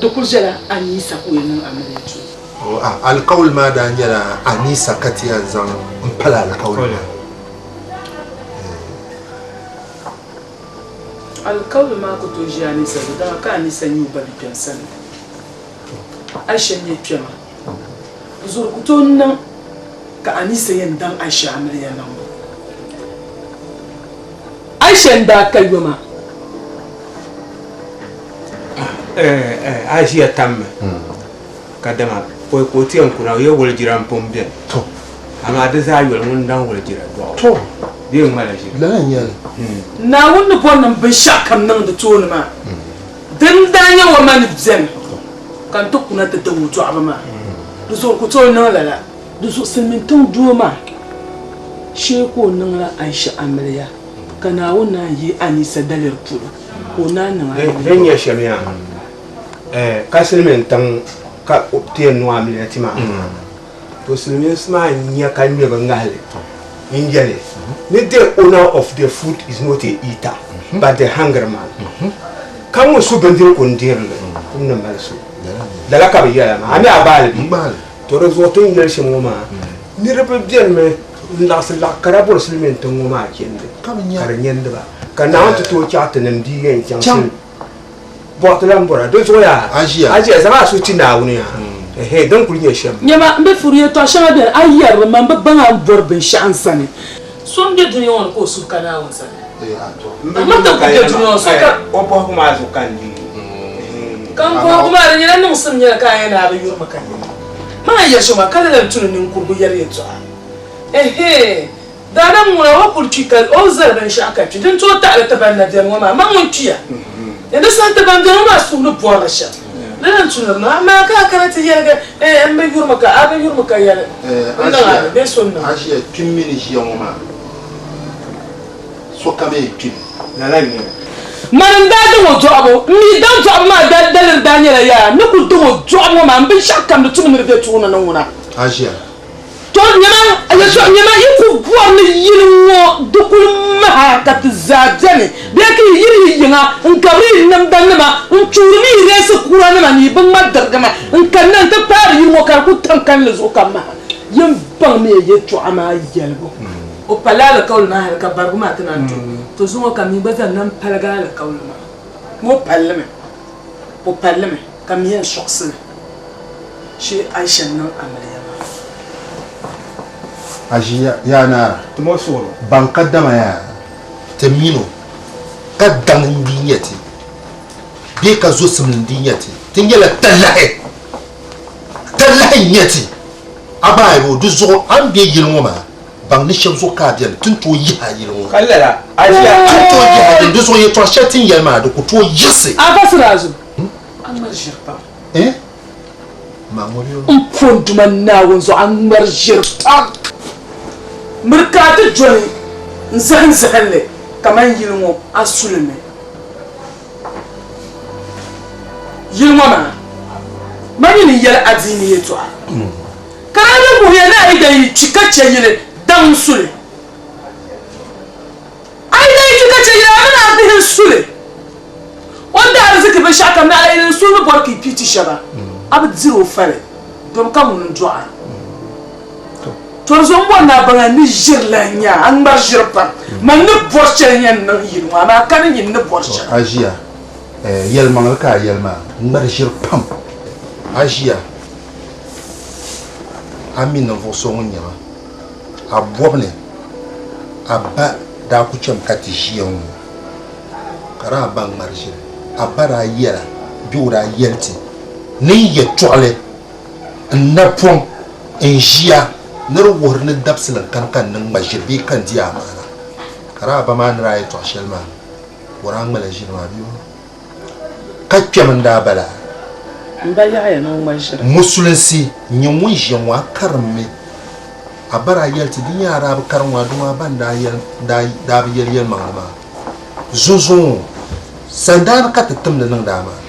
O: di kuli ʒɛla Anisa ka o yɛn niŋ amiliya ti
S: o? Alikauli maa daa nyɛla Anisa ka ti yɛn zaŋ m-pali alikauli maa.
O: Alikauli maa ku tooi ʒi Anisa zuɣu dama ka Anisa nyɛ o ba bikpɛm sani. Aisha n-nyɛ kpɛma. Di zuɣu di ku tooi niŋ ka Anisa yɛn daŋ Aisha amiliya niŋbu. Aisha n-daa ka yoma.
D: A ʒiya tammi ka dama pɔi ka o ti yɛn kuna o yɛ walijira m-pun beni. Amaa di zaa yoli ŋun daŋ walijira dɔɣi o bee ŋmala ʒiri.
S: Lala n-nyɛ li.
O: Naawuni ni bɔri ni m binshɛɣukam niŋ di tooni maa, din daa nyɛ o ma ni beni ka n ti kuna ti daŋ o dɔɣibu maa, di zuɣu n ku tooi niŋ lala. Di zuɣu silimiin tiŋ doo maa shee ka o niŋla Aisha amiliya, ka Naawuni naan yihi Anisa daliri polo ka o naan niŋ amiliya.
D: Din nyɛ shɛm yaa, ka silimiin tiŋ ka ti yɛn niŋ amiliya ti maa, to silimiinsi maa n-nya ka ŋme bɛ ŋahili n-yɛli ni the owner of the food is not a eater but the hungry man. Ka ŋun su bindirigu n-diri li, kum ni mali so. Lala ka bɛ yɛla maa. A mi a gbaali bee? To di zuɣu ti ni yɛli shɛm ŋɔ maa, niriba benimi n-laɣisi laɣ kara bɔri silimiin tiŋ ŋɔ maa chandi ka di nyɛndi ba, ka Naawuni ti tooi chaɣ tinim bia yɛn chaŋ silimiin Bɔɣiti lan bɔra, di zuɣu yaa, a ʒiya zaŋ a suhu ti Naawuni yaa, ɛhɛɛ, din kul nyɛ shɛm.
O: Nyama, m bi furi yɛtɔɣ shɛŋa beni, a yɛri li ma, m bi baŋ a ni bɔri binshɛɣu n sani. So m-be dunia ŋɔ ni ka o suhu ka Naawuni sani. Amaa ti ku be dunia ŋɔ so ka.
D: O bɔhigu maa zuɣu ka n deei.
O: Ka n bɔhigu maa di nyɛla niŋsim nyɛla ka a yɛn ni a bi yuri ma ka nyɛ ma. Maa yɛri shɛm maa ka lala n-tu ni ninkurigu yɛri yɛtɔɣa. Ɛhɛɛ. Daadam ŋuna o kuli kpi ka o zali binshɛɣu ka kpi, din tooi taɣili ti ban na beni ŋɔ maa, man ŋun kpiya. Ni di saha ti ban beni ŋɔ maa suhu ni bɔrila shɛm. Lala n-tu ni di niŋ. Amaa ka a kana ti yɛligi, Ɛɛh, m bi yurimi ka a bi yurimi ka yɛli, N niŋ a ni bee so n-niŋ a.
S: A ʒiya kpim mi ni ʒiya ŋɔ maa, sokam yɛn kpimi.
D: Lala n-nyɛ li.
O: Mani n-daa daŋ o dɔɣibu. M mi daŋ dɔɣibu maa daliri daa nyɛla yaa, n ni kuli daŋ o dɔɣibu ŋɔ maa, m binshɛɣu kam di tumi ni di be tooni ni ŋuna.
S: A ʒiya.
O: To nyama, yɛtɔɣ nyama, yi ku bɔri ni yili ŋɔ di kul maha ka ti zaa beni bee ka yi yiri yi yiŋa n-gabiri yi namdanima n-tuuri ni yi reesi kuranima ni yi biŋmadirigima n-kanna nti paari yili ŋɔ ka di ku tam kalinli zuɣu ka maha. Yin baŋmiya yɛtɔɣa maa yɛlibu. O pali alikauli maa hali ka barigu maa ti naan to. To zuŋɔ ka mi gba zaa nam paligi alikauli maa. Ŋɔ palli mi. O palli mi ka mi yɛn sɔɣisi li. Shee Aisha niŋ amiliya maa.
S: A ʒi yaa naa, ban ka dama yaa ti min o, ka daŋ n-di nya ti bee ka zo simli n-di nya ti, ti nyɛla talahi, talahi n-nyɛ ti. A gba a yi o di zuɣu a ni be yili ŋɔ maa, baŋ ni shɛba zuɣu ka a beni, ti ni tooi yihi a yili ŋɔ.
D: Ka lala, a
S: ʒiya. Ti ni tooi yihi a yili, di zuɣu yɛtɔɣ shɛli ti ni yɛli maa, di ku tooi yiɣisi.
O: A va Sirazu, a ŋmari ʒiri pam.
S: Eh?
O: N po n Duuma Naawuni zuɣu a ŋmari ʒiri pam. Miri ka a ti doli n zahim zahinli kaman yili ŋɔ a su li mi. Yili ŋɔ maa, man nyini n-yɛli adiini yɛtɔɣa, ka daa bi wuhiya ni a yi dan yi kpi ka chɛ yili daŋ n su li. A yi dan yi kpi ka chɛ yili a mini a bihi n-su li. O ni daa riziki binshɛɣu kam naɣila yɛli n suhu ni bɔri ka yi pii ti shɛba, a bi diri o fali, domi ka ŋuni n-dɔɣi a. To di zuɣu m bɔri ni a baŋ a ni ʒiri la n-nya a ŋmari ʒiri pam. Man ni bɔri shɛli n-yɛn niŋ yili ŋɔ, amaa ka ni nyini ni bɔri shɛli.
S: A ʒiya, yɛlimaŋli ka a yɛli maa, n ŋmari ʒiri pam. A ʒiya, a mi ninvuɣ so ŋun nyɛ ma, a bɔbu ni a ba daa ku chami ka ti ʒiya ŋɔ. Ka daa ba ŋmari ʒili, a ba daa yɛla bee o daa yɛli ti ni n yɛtɔɣili n napɔŋ n ʒiya ni di wuhiri ni dabisili n kani ka n ni ŋma ʒili bee ka n di amaana. Ka daa ba maa ni daa yɛtɔɣ shɛli maa, o daa ŋmala ʒili maa bee ka kpɛm n-daa bala.
O: M ba yaɣiya ni o ŋma ʒili.
S: Musulinsi n-nyɛ ŋun ʒiya ŋɔ, a karimmi. A ba daa yɛli ti di nyɛ a daa bi karim ŋɔ, a duma a ba n-daa daa bi yɛli yɛlimaŋli maa. Zuŋzuŋ sandaani ka ti timdi niŋdi a maa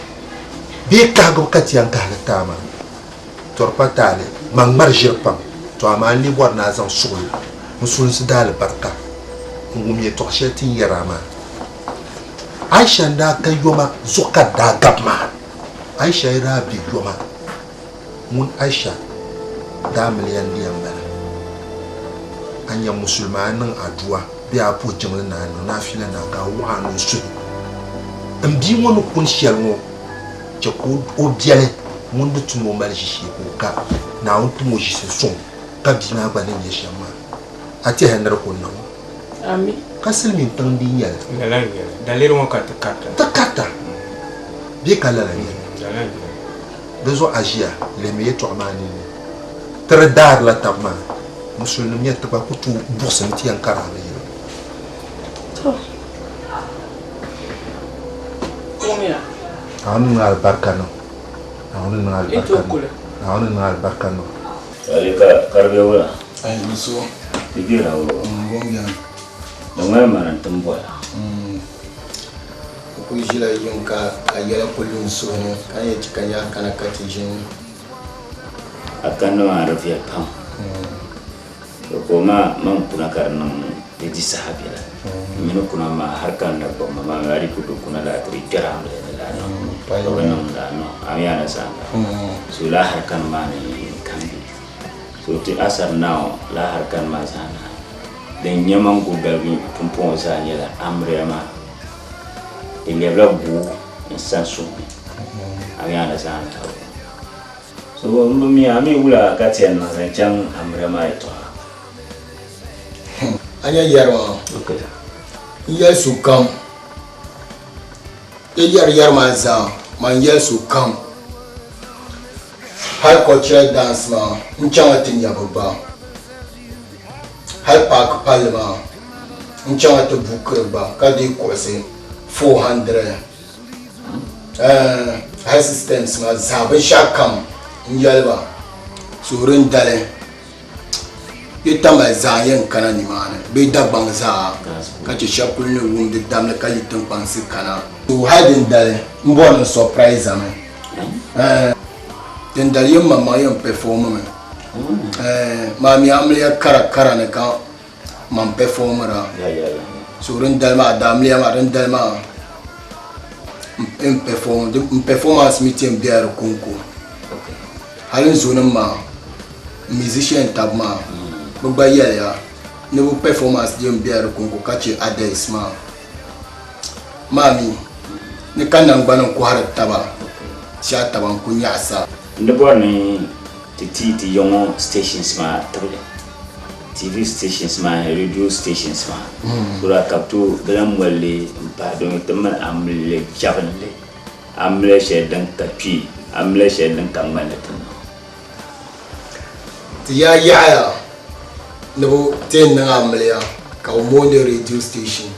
S: bee kahigibu ka ti yɛn kahigi ti a maa? Tɔri pa taali, man ŋmari ʒiri pam, tɔ amaa n lee bɔri ni a zaŋ suɣilo musulinsi daalibarika n-wum yɛtɔɣ shɛli ti ni yɛri a maa. Aisha n-daa ka yoma zuɣu ka di daa gabi maa. Aisha yi daa be yoma, ŋun Aisha daa miliya n-di yɛn bala. A nya musulimi a niŋ adua bee a puhi jiŋli ni a niŋ naafila ni a ka a wuɣi a nuu suhi m bia ŋɔ ni kuni shɛli ŋɔ chɛ ka o biɛli ŋun di tu ni o mali ʒishee ka o ka Naawuni tim o ʒisi suŋ ka bia maa gba ni nyɛ shɛm maa. A tɛhiya ni di ku niŋ?
O: Ami.
S: Ka silimiin tiŋ di nyɛli.
D: Lala n-nyɛli. Daliri ŋɔ ka ti karita.
S: Ti karita. Bee ka lala n-nyɛli.
D: Lala n-nyɛli.
S: Di zuɣu a ʒiya lihimi yɛtɔɣa maa nini. Ti di daarila tab maa. Musulinim nyɛ ti gba ku tooi buɣisi ni ti yɛn kari a mi yili.
O: To. Wumiya.
S: Naawuni niŋ alibarika niŋ. Naawuni niŋ alibarika niŋ. Naawuni niŋ alibarika niŋ.
H: Wali ka ka di be wula?
V: Ai ni so.
H: Di be la wula?
V: Bom biɛni.
H: Di ŋmani mani n-ti m-bɔra.
V: N kuli ʒila yiŋ ka a yɛla kuli lu n suhu ni ka n yɛn chɛ ka yaa kana ka ti ʒini.
H: A kanni maa di viɛli pam. To ka o ma man kuna ka di niŋ di di saha biɛla. N mini kuna maa hali ka n na gbubi ma maa mi a di ku do kuna laa ti di kpɛri a noli ni laa niŋ ka bi niŋ laa niŋ a mi a ni zaŋ la. So laa harikani maa ni kam be. So ti asar now laa harikani maa zaa na. Din nyɛ man ku galigi pumpɔŋɔ zaa nyɛla amiliya maa di lɛbila buu n san suhu ni a mi a ni zaŋ laa. So m bi mi a mi wula ka ti yɛn niŋ zaŋ chaŋ amiliya maa yɛtɔɣa?
V: A nya yɛri maa? N yɛli sokam, yi yɛri yɛri maa zaa, man yɛli sokam hali cultural dance maa n chaŋla ti nya bɛ gba. Hali paaki palli maa n chaŋ ti buukiri gba ka deei kuɣusi 400. Hali systems maa zaa binshɛɣu kam n yɛli ba so din dali bɛ Tamale zaa yɛn kana nimaani bee Dagbaŋ zaa ka chɛ shɛba kuli ni wum di damli ka yi tiŋkpansi kana. So hali din dali m bɔri ni surprise mi. Din dali yɛn maŋmaŋ yɛn perform mi. Maa mi amiliya kara kara ni ka man performira. So din dali maa daa amiliya maa din dali maa n perform n performance mi ti yɛn bela di konko. Hali n zonim maa musician tab maa bɛ gba yɛliya ni bɛ performance yɛn bela di konko ka che others maa. Maa mi ni ka nangbani n-kɔhiri taba shɛhi taba n-ku nyaɣisa.
H: N di bɔri ni ti ti ti ya ŋɔ stations maa tibili, TV stations maa ni radio stations maa, so that ka bɛ tooi bɛ lahi moli li m-pahi domi ti mali amiliya jabinli, amiliya shɛli din ka kpee, amiliya shɛli din ka ŋmanli ti niŋ.
V: Ti yaa yaɣiya ni bɛ ti yɛn niŋ amiliya ka bɛ moondi radio station.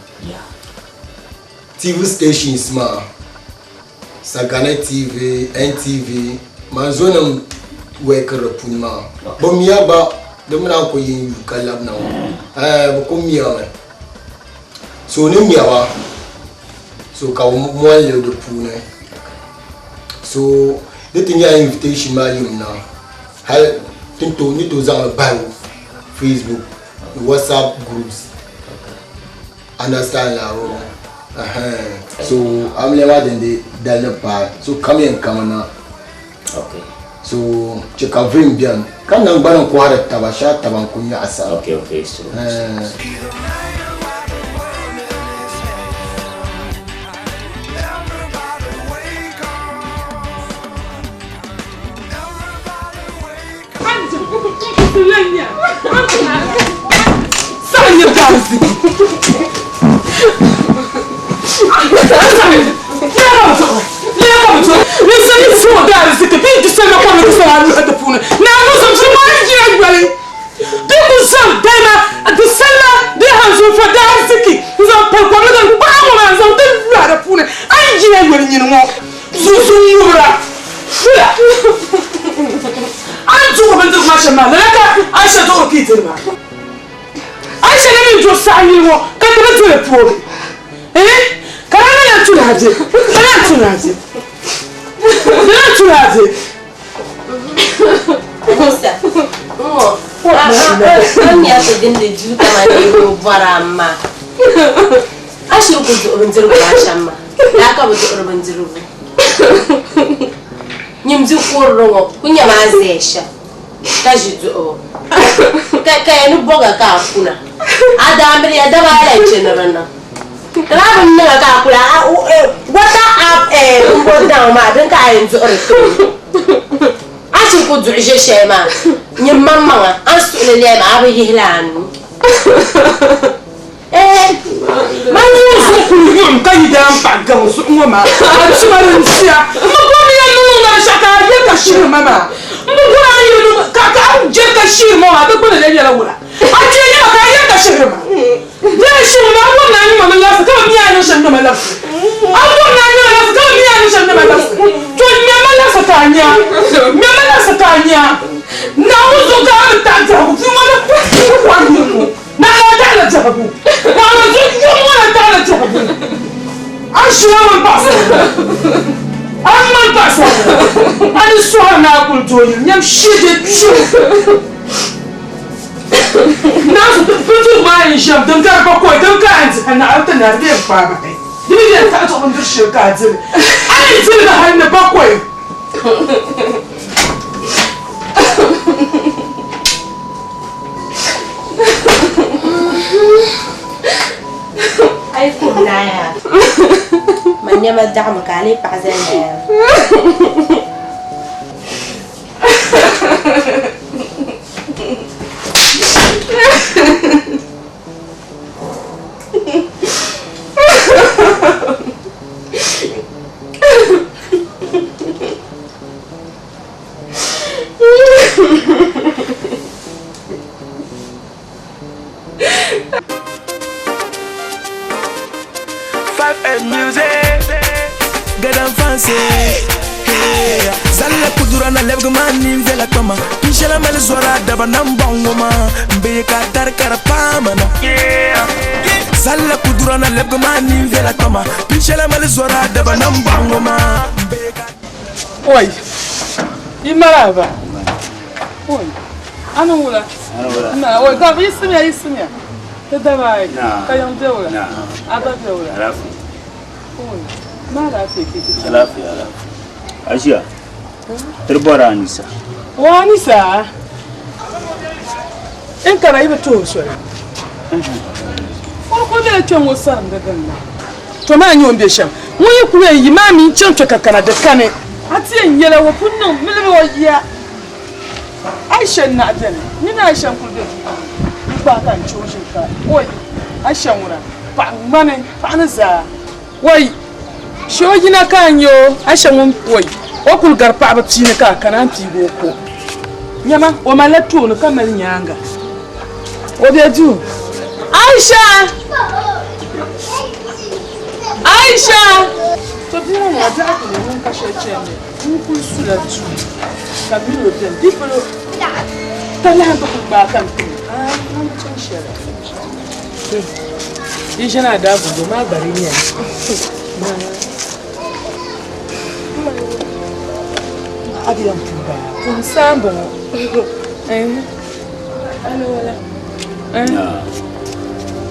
V: TV stations maa, Sagana TV, NTV, manzonim workiri di puuni maa, bɛ miya gba di mi naan ku yi n-yuui ka labina ŋɔ. Ɛɛh bɛ ku miyami. So ni miya ba, so ka bɛ moli li di puuni. So di ti nyɛla invitation maa yim na hali ti ni tooi zaŋ li bahi Facebook ni WhatsApp groups. Understand la o so amiliya maa din di dali ni paai so kam yɛn kami na.
H: Okay.
V: So chɛ ka vim bɛni ka nangbani n kɔhiri taba shɛhi taba n ku nyaɣisa.
H: Okay, okay, so.
O: A ni duɣiri bindirigu maa shɛm maa, lala ka Aisha duɣiri ka yi diri maa. Aisha ni mi duɣi saha yini ŋɔ ka ti bi diri poogi. Eh? Ka di na lan tuli a di. Ka lan tuli a di. Di lan tuli a di.
U: Musa, ŋɔ, a mi a ti gindi duu kamani niriba bɔri a maa. A shiri ku duɣi bindirigu maa shɛm maa, laa ka bɛ duɣiri bindirigu. Nyim di kurili ŋɔ ku nyɛmi a ni zaya shɛm ka ʒi duɣibu ka ya ni bɔga ka a kuna. A daamiliya daba ala n-chɛ ni di niŋ. Ti daa bi niŋa ka a kuli water up m-bo down maa din ka a yɛn duɣiri ti o. A shiri ku duɣi ʒe shɛli maa nyim maŋmaŋa a ni suɣili lɛɛ maa a bi yihila a nuu.
O: Man ŋun zuɣu kuli yuɣim ka yi daa m-paɣi gaŋ zuɣu ŋɔ maa, a tuma din tia. M bi bɔri ni ya niŋ niŋ binshɛɣu ka a je ka shiri ma maa. M bi bɔri a ni yuli niŋ ka a je ka shiri ma maa, di gbuni lee nyɛla wula? A je nyɛma ka a je ka shihiri ma. Bee shiri ma, a bɔri ni a nyuma mi labisi ka bi mi a ni niŋ shɛm nyuma labisi. A bɔri ni a nyuma labisi ka bi mi a ni niŋ shɛm nyuma labisi. To ŋmɛmi labisi ka a nya. Ŋmɛmi labisi ka a nya. Naawuni zuɣu ka a bi taɣi biɛhigu puu ŋɔ ni kɔri yuli ŋɔ. Naɣila taɣila biɛhigu. Naɣila zuɣu yuŋ ŋɔ na taɣila biɛhigu. A ʒila ŋun paɣisarili. A ŋmani paɣisarili. A ni sɔhiri ni a kuli doo yili nyam shee je kpiɛm. Naanzu bindirigu maa yɛn ʒɛmi din gari bakɔi din ka a ni dihi naɣila ti nari bee n-kpaai bahi. Di mi yɛn taɣi duɣi bindiri shɛli ka a dili. A yi dili li hali ni bakɔi.
U: A yi kuri naaya man nɛma daɣimi ka a lee paɣa zali naya.
A: 5M music. Gadam fancy. Hey, Zalla kudura na lebgi ma nin viɛla kpama Binshɛla mali zɔra daba nam bɔŋ ŋɔ maa N be ka dari ka di paama na Zalla kudura na lebgi ma nin viɛla kpama Binshɛla mali zɔra daba nam bɔŋ ŋɔ maa N be ka
O: Oi, yi maraba. Oi, ana wula. Na, oi, ga yi simiya yi simiya. Ti daba ayi. Ka yaŋ be wula. Aba be wula.
H: Alaafee.
O: Oi, ma alaafee ka ti chaŋ.
H: Alaafee, alaafee. Aʒia, tiri bɔri Anisa.
O: O Anisa, n kana yi bi tuhi soli. O kuli bela kpe ŋɔ sarindi din na. To maa nyɛ o ni be shɛm. Ŋun yi kuli yɛn yi maa mi n-chaŋ kpe ka kana di kani. A ti yɛn yɛla o pun niŋ miligi o yiya. Aisha n-naɣi beni. Nyini Aisha n-kuli be duu ŋɔ ni. N-kpaai ka n-che o ʒini ka, Oi! Aisha ŋuna, paɣa ŋmani paɣa ni zaa. Oi! She o yina ka a nya o, Aisha ŋun, oi! O kuli gari paɣaba piini ka a kana a ni piigi o ko. Nyama, o malila tooni ka mali nyaaŋa. O be duu. Aisha! Aisha! To bia ŋɔ maa biɛɣu kuli ŋun ka shɛli chani ni ŋun kuli sula duu ka mini o beni di polo talahi n-ti kuli gbaai ka n timi aai ŋun bi chaŋ shɛli yi ʒini a daa gundo maa gba di nyɛli a di yɛn pun bala pun saa m-bɔŋɔ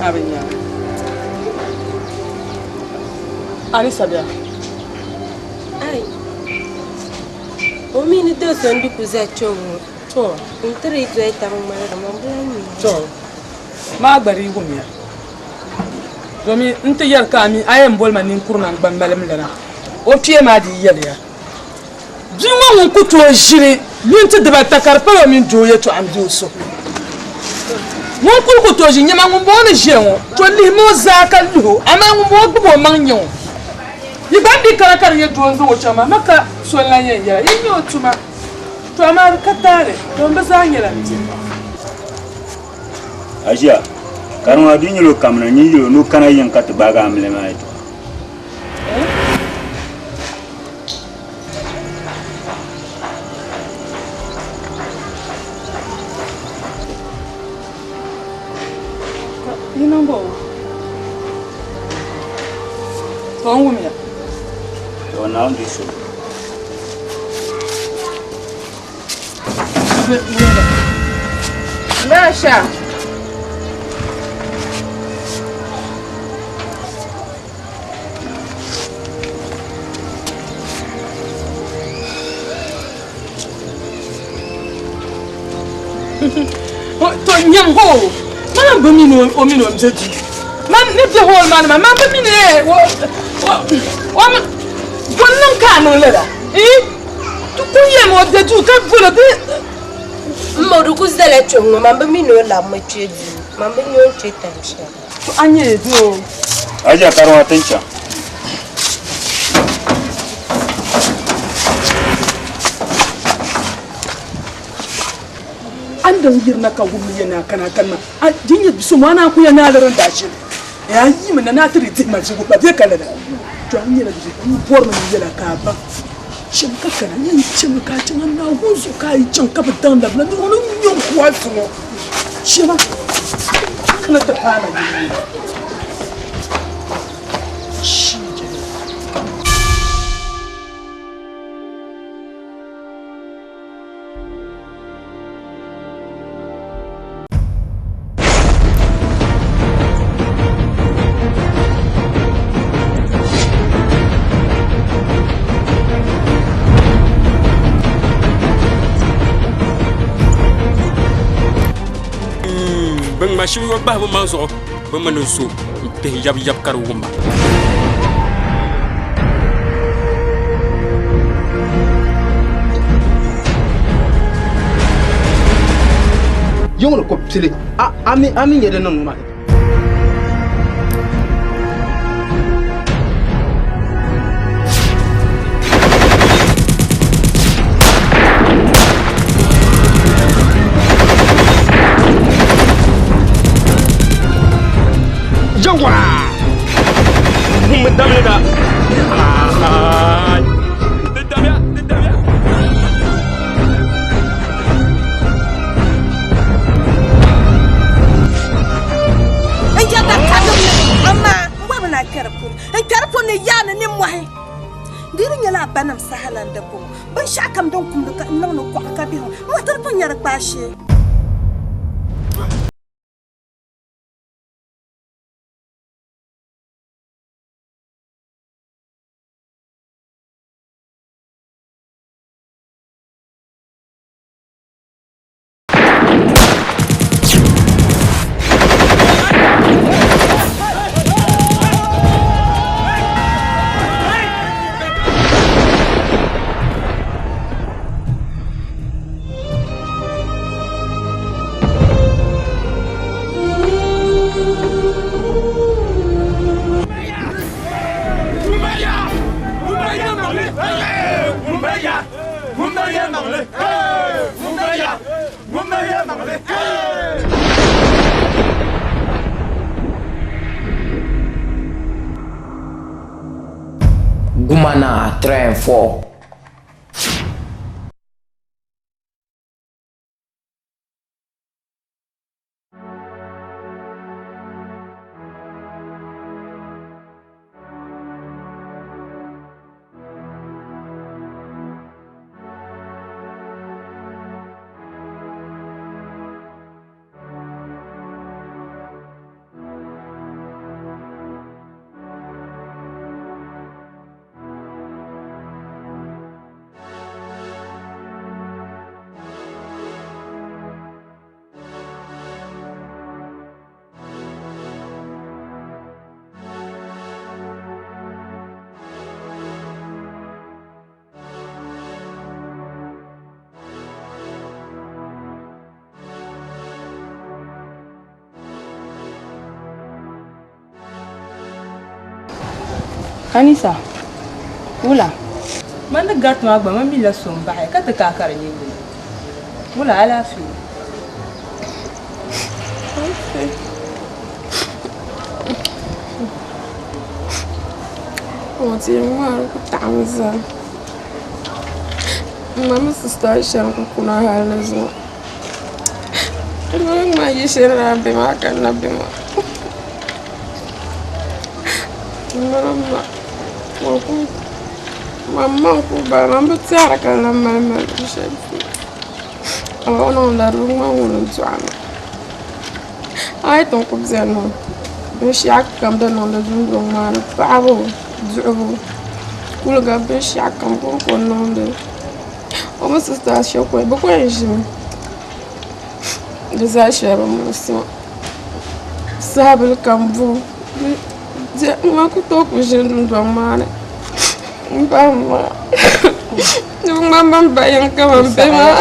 O: A bi nya. A ni sabiya?
U: Ai. O mi ni do so n-di ku za kpe ŋɔ.
O: To.
U: N-tiri yi doli taba ŋmaligi ma, m bi lahi nya o.
O: To. Maa gba di yi wumya. Domin n ti yɛli ka a mi a yɛn boli ma ninkuri naŋgban malim lana. O kpee maa di yi yɛliya. Bia ŋɔ ŋun ku tooi ʒini minti dibata ka di pala o mini doo yɛtɔɣa m-be o suhu ni. Ŋun kul ku tooi ʒi nyama ŋumbɔŋɔ ni ʒiya ŋɔ, to lihimi o zaa ka lihi o, amaa ŋumbɔŋɔ gbib o maŋ nya o. Yi gba ni di kana ka di nyɛ doo n-zaŋ o chaŋ maa, ma ka so n-lan yɛn yɛla, yi nya o tuma. To amaa di ka taali, domi bɛ zaa nyɛla m bihi.
H: Aʒia, kariŋ a di nyɛla o kamina, nyin yɛl o ni o kana yiŋ ka ti gbaagi amiliya maa yɛtɔɣa.
O: Yi niŋ bɔ? To n wumya.
H: To Naawuni di so.
T: Masha.
O: To nyam ho man bi mini o mini o bɛ duu man ni bɛ hall maa ni maa man bi mini o o bo niŋ ka a niŋ lala eh ti ku yɛm o bɛ duu ka bolo bi
U: M ma o di ku zala kpe ŋɔ man bi mini o labimi kpe duu man bi nya o ni kpe tam shɛli.
O: To a nyɛ doo.
H: Aja kariŋ a ti chaŋ.
O: A ni daŋ yirina ka wummi ya ni a kana a kani maa, a di nyɛ so maa naan ku ya ni a liri n daashili. Ee, a yimi na ni a ti di dihi ma zuɣu gba bɛ ka lala. To a nyɛla di zuɣu n bɔrimi ni yɛla ka a baŋ shɛm ka kana. N yɛn chɛmi ka a chaŋ a Naawuni zuɣu ka a yi chaŋ ka bi daŋ labina ni o ni ŋme n-ku a zuŋɔ. Shɛba kana ti paai ma yili.
I: Bɛ ŋma shim yɔ bahi bɛ maŋ zuɣu bɛ mini zo m-pihi yabiyab ka di wum ba.
G: Yiŋ ni ko pili a mi a mi nyɛ din niŋ ŋɔ maa.
F: Yawa!
I: Niŋmi damli na. Di damya, di damya.
E: N je ka karim ni, amaa n gba bi na kpɛri puuni. N kpɛri puuni ni yaa ni nimmohi. Di di nyɛla a banim saha la n-di bɔŋɔ. Binshɛɣu kam din kumdi ka n niŋdi kɔɣa ka bihi ŋɔ, n ti di pun nyɛ di kpaashee.
K: Gumana 3 and 4.
J: Anisa, wula? Man ni gariti maa gba, man mi la so m-baɣi ka ti kaai ka di nyɛ yini. Wula, alaafee?
T: O ti ŋmaari ku taɣimi zaa. M ma mini sista Aisha n-ku kuna hali ni zuŋɔ. N ma ŋmaa yi shɛli ni a be maa ka n na be maa. M mini m ma man maŋ ku bala man bi tɛhiri ka n lahi mali malibu shɛli polo. Amaa o niŋ laribu ŋma ŋuni n-dɔɣi ma. A yi ti ku beni ŋɔ binshɛɣu kam din niŋdi dundɔŋ maa ni paɣibu duɣibu kuliga binshɛɣu kam ka o ni ku niŋdi o mini sista Ashɛkɔi bɛ kuli yɛn ʒimi di zaa shɛli bi muɣisi ma saha bila kam buɣim man ku tooi ku ʒini dundɔŋ maa ni m bahi m maŋa di bi ŋmani bɛn bahi yiŋ kaman bihi maa.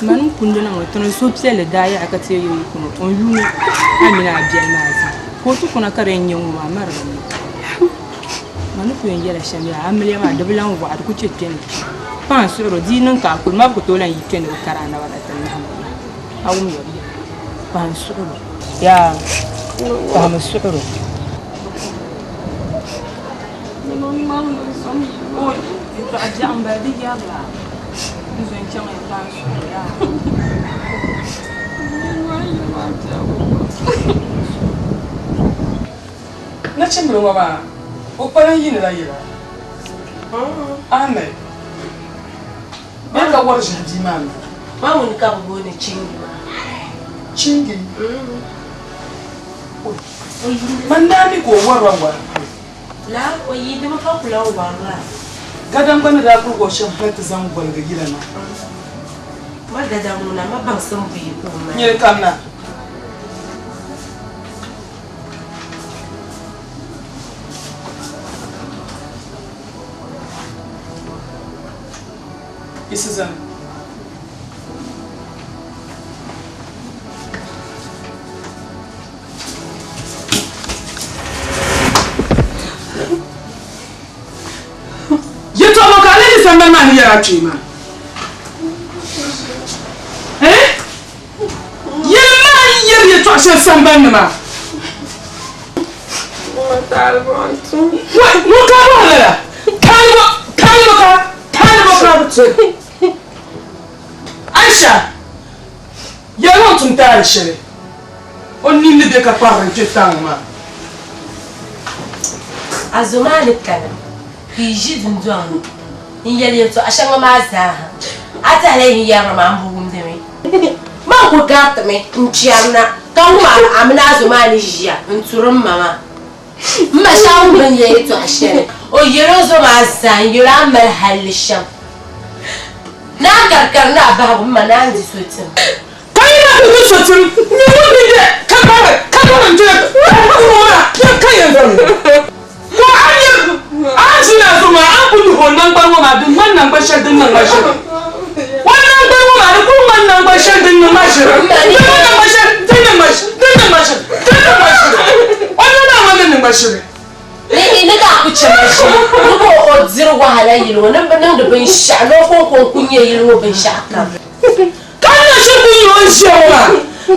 J: Mani kundi na ŋɔ tini suhupiɛlli daa yaɣi ka ti yɛli kuno o ni yuuni a mini a biɛli maa zaa ka o ti kuna ka di yɛn nyɛ ŋɔ maa mari bi mi mani ku yɛn yɛla shɛm yaa amiliya maa di bi lan waɣa di ku chɛ kpɛ ni paai n suhuri o di yi niŋ ka a kuli ma bi ku tooi lan yi kpɛ ni bi kari a naba na ti nahim a wum ya bia paai n suhuri yaa pahimi suhuri Yɛltɔɣa biɛɣu m-bala di yɛrila n zo n-chaŋ ya ka n suhuri yaa.
O: Nachimbili ŋɔ maa, o kpala n-yiinila yila. Ahmed, bee ka wari ʒihi bia maa mi?
U: Ma ŋuni ka bɛ booni Chingi maa?
O: Chingi? Man daa mi ka o warila waa pam.
U: La, o yiindimi ka ku lan warila.
O: Gadam gba ni daa kurigi o shɛm hal ti zaŋ goligi yila na.
U: Ma gadam ŋuna, ma baŋsim buyi ka o mali.
O: Nyini kamina. Yiɣisi zani. Yɛtɔɣa bɔ ka a leei sambani maa ni yɛri a kpee maa? Eh? Yɛli maa n yɛri yɛtɔɣa shɛli sambani ni maa.
P: Ma taali bɔ n tum.
O: Ŋun ka bɔ lala? Taali bɔ, taali bɔ ka, taali bɔ ka bi tum. Aisha, yɛli o ni tum taali shɛli o nini ni be ka kpariri n-kpe taŋ maa.
U: A zo maa ni kana ka yi ʒi dundɔŋ ni n-yɛli yɛtɔɣ shɛŋa maa zaa ha, a tɛhila yi ni yɛrili maa m bi wumdi mi? Man kul garitimi n-kpɛrina ka wum a mini a zo maa ni ʒiya n-turi m ma maa. M ma shɛba wum bɛ ni yɛli yɛtɔɣ shɛli o yɛl o zo maa zaa n-yɛl o a ni mali halli shɛm. Naa karikari ni a bahigu m ma naan di so tim.
O: Ka yi na kuli so tim nyɛ ŋun ni be ka gari ka gari n-doli ka ŋɔ maa yɛn ka yɛn zaŋ li. Ka a nyɛ a ni ʒini a zuɣu maa a ni kuli yuhi o naŋgbani ŋɔ maa di ŋmani naŋgbani shɛli din niŋ ma ʒiri. O naŋgbani ŋɔ maa di kuli ŋmani naŋgbani shɛli din niŋ ma ʒiri. Di ŋmani naŋgbani shɛli din niŋ ma ʒiri din niŋ ma ʒiri din niŋ ma ʒiri. O noli maa ŋmani din niŋ ma ʒiri.
U: Ni ni ka a ku chɛ ma ʒili ni ka o diri wahala yili ŋɔ ni bi niŋdi binshɛɣu ni o kɔŋko n-ku nyɛ yili ŋɔ binshɛɣu kam.
O: Ka n na shiri ku nya o ni ʒiya ŋɔ maa,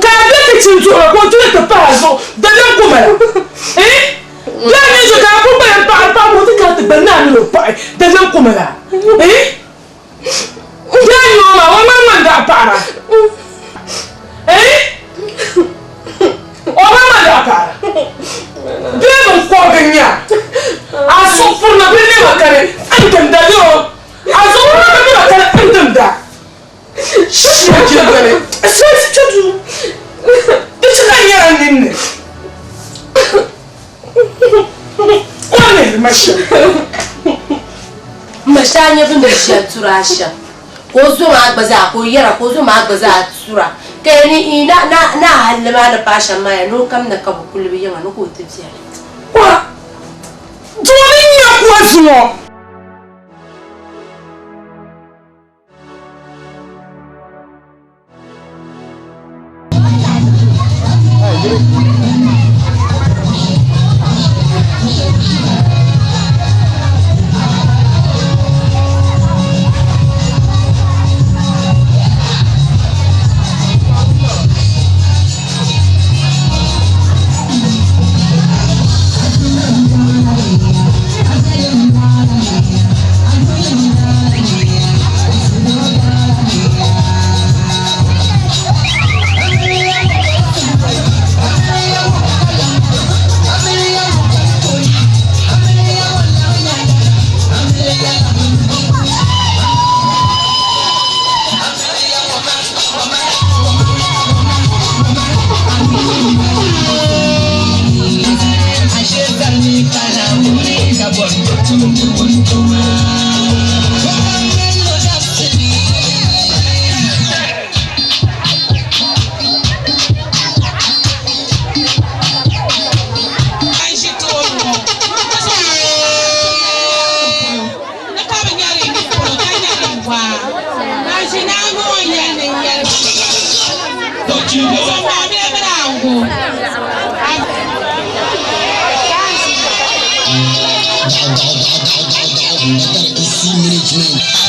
O: ka a be kichin duɣira ka o diri ti pahi a zuɣu dabiɛm ku bala. Eh? Bee a mini zo ka a ku gbaya m-paɣiri paɣibu ka o ti kana ti gba ni a mini o paɣi dabiɛm ku bala. Eh? Bee a nya o maa, o ŋmani ŋmani daɣu paɣira. Eh? O ŋmani ŋmani daɣu paɣira. Bee biŋkɔbigu n-nyɛ a? A suhu purina bɛ nɛma kani n-timda bee o? A suhu purina bɛ nɛma kani n-timda? Shia jilibali soli kpɛ duu di chɛ ka n nyɛla ninni o ni lihiri ma shɛm.
U: M ma shɛli nyɛ bɛ ni ʒiya turi a shɛm ka o zo maa gba zaa ka o yɛra ka o zo maa gba zaa tura ka yɛli ni ii na na a halli maa ni paai shɛm maa ya ni o kamina ka bɛ kuli bɛ yiŋa ni ka o ti biɛri.
O: Kɔha doo ni nya kuɣa zuŋɔ.
K: Better EC Management.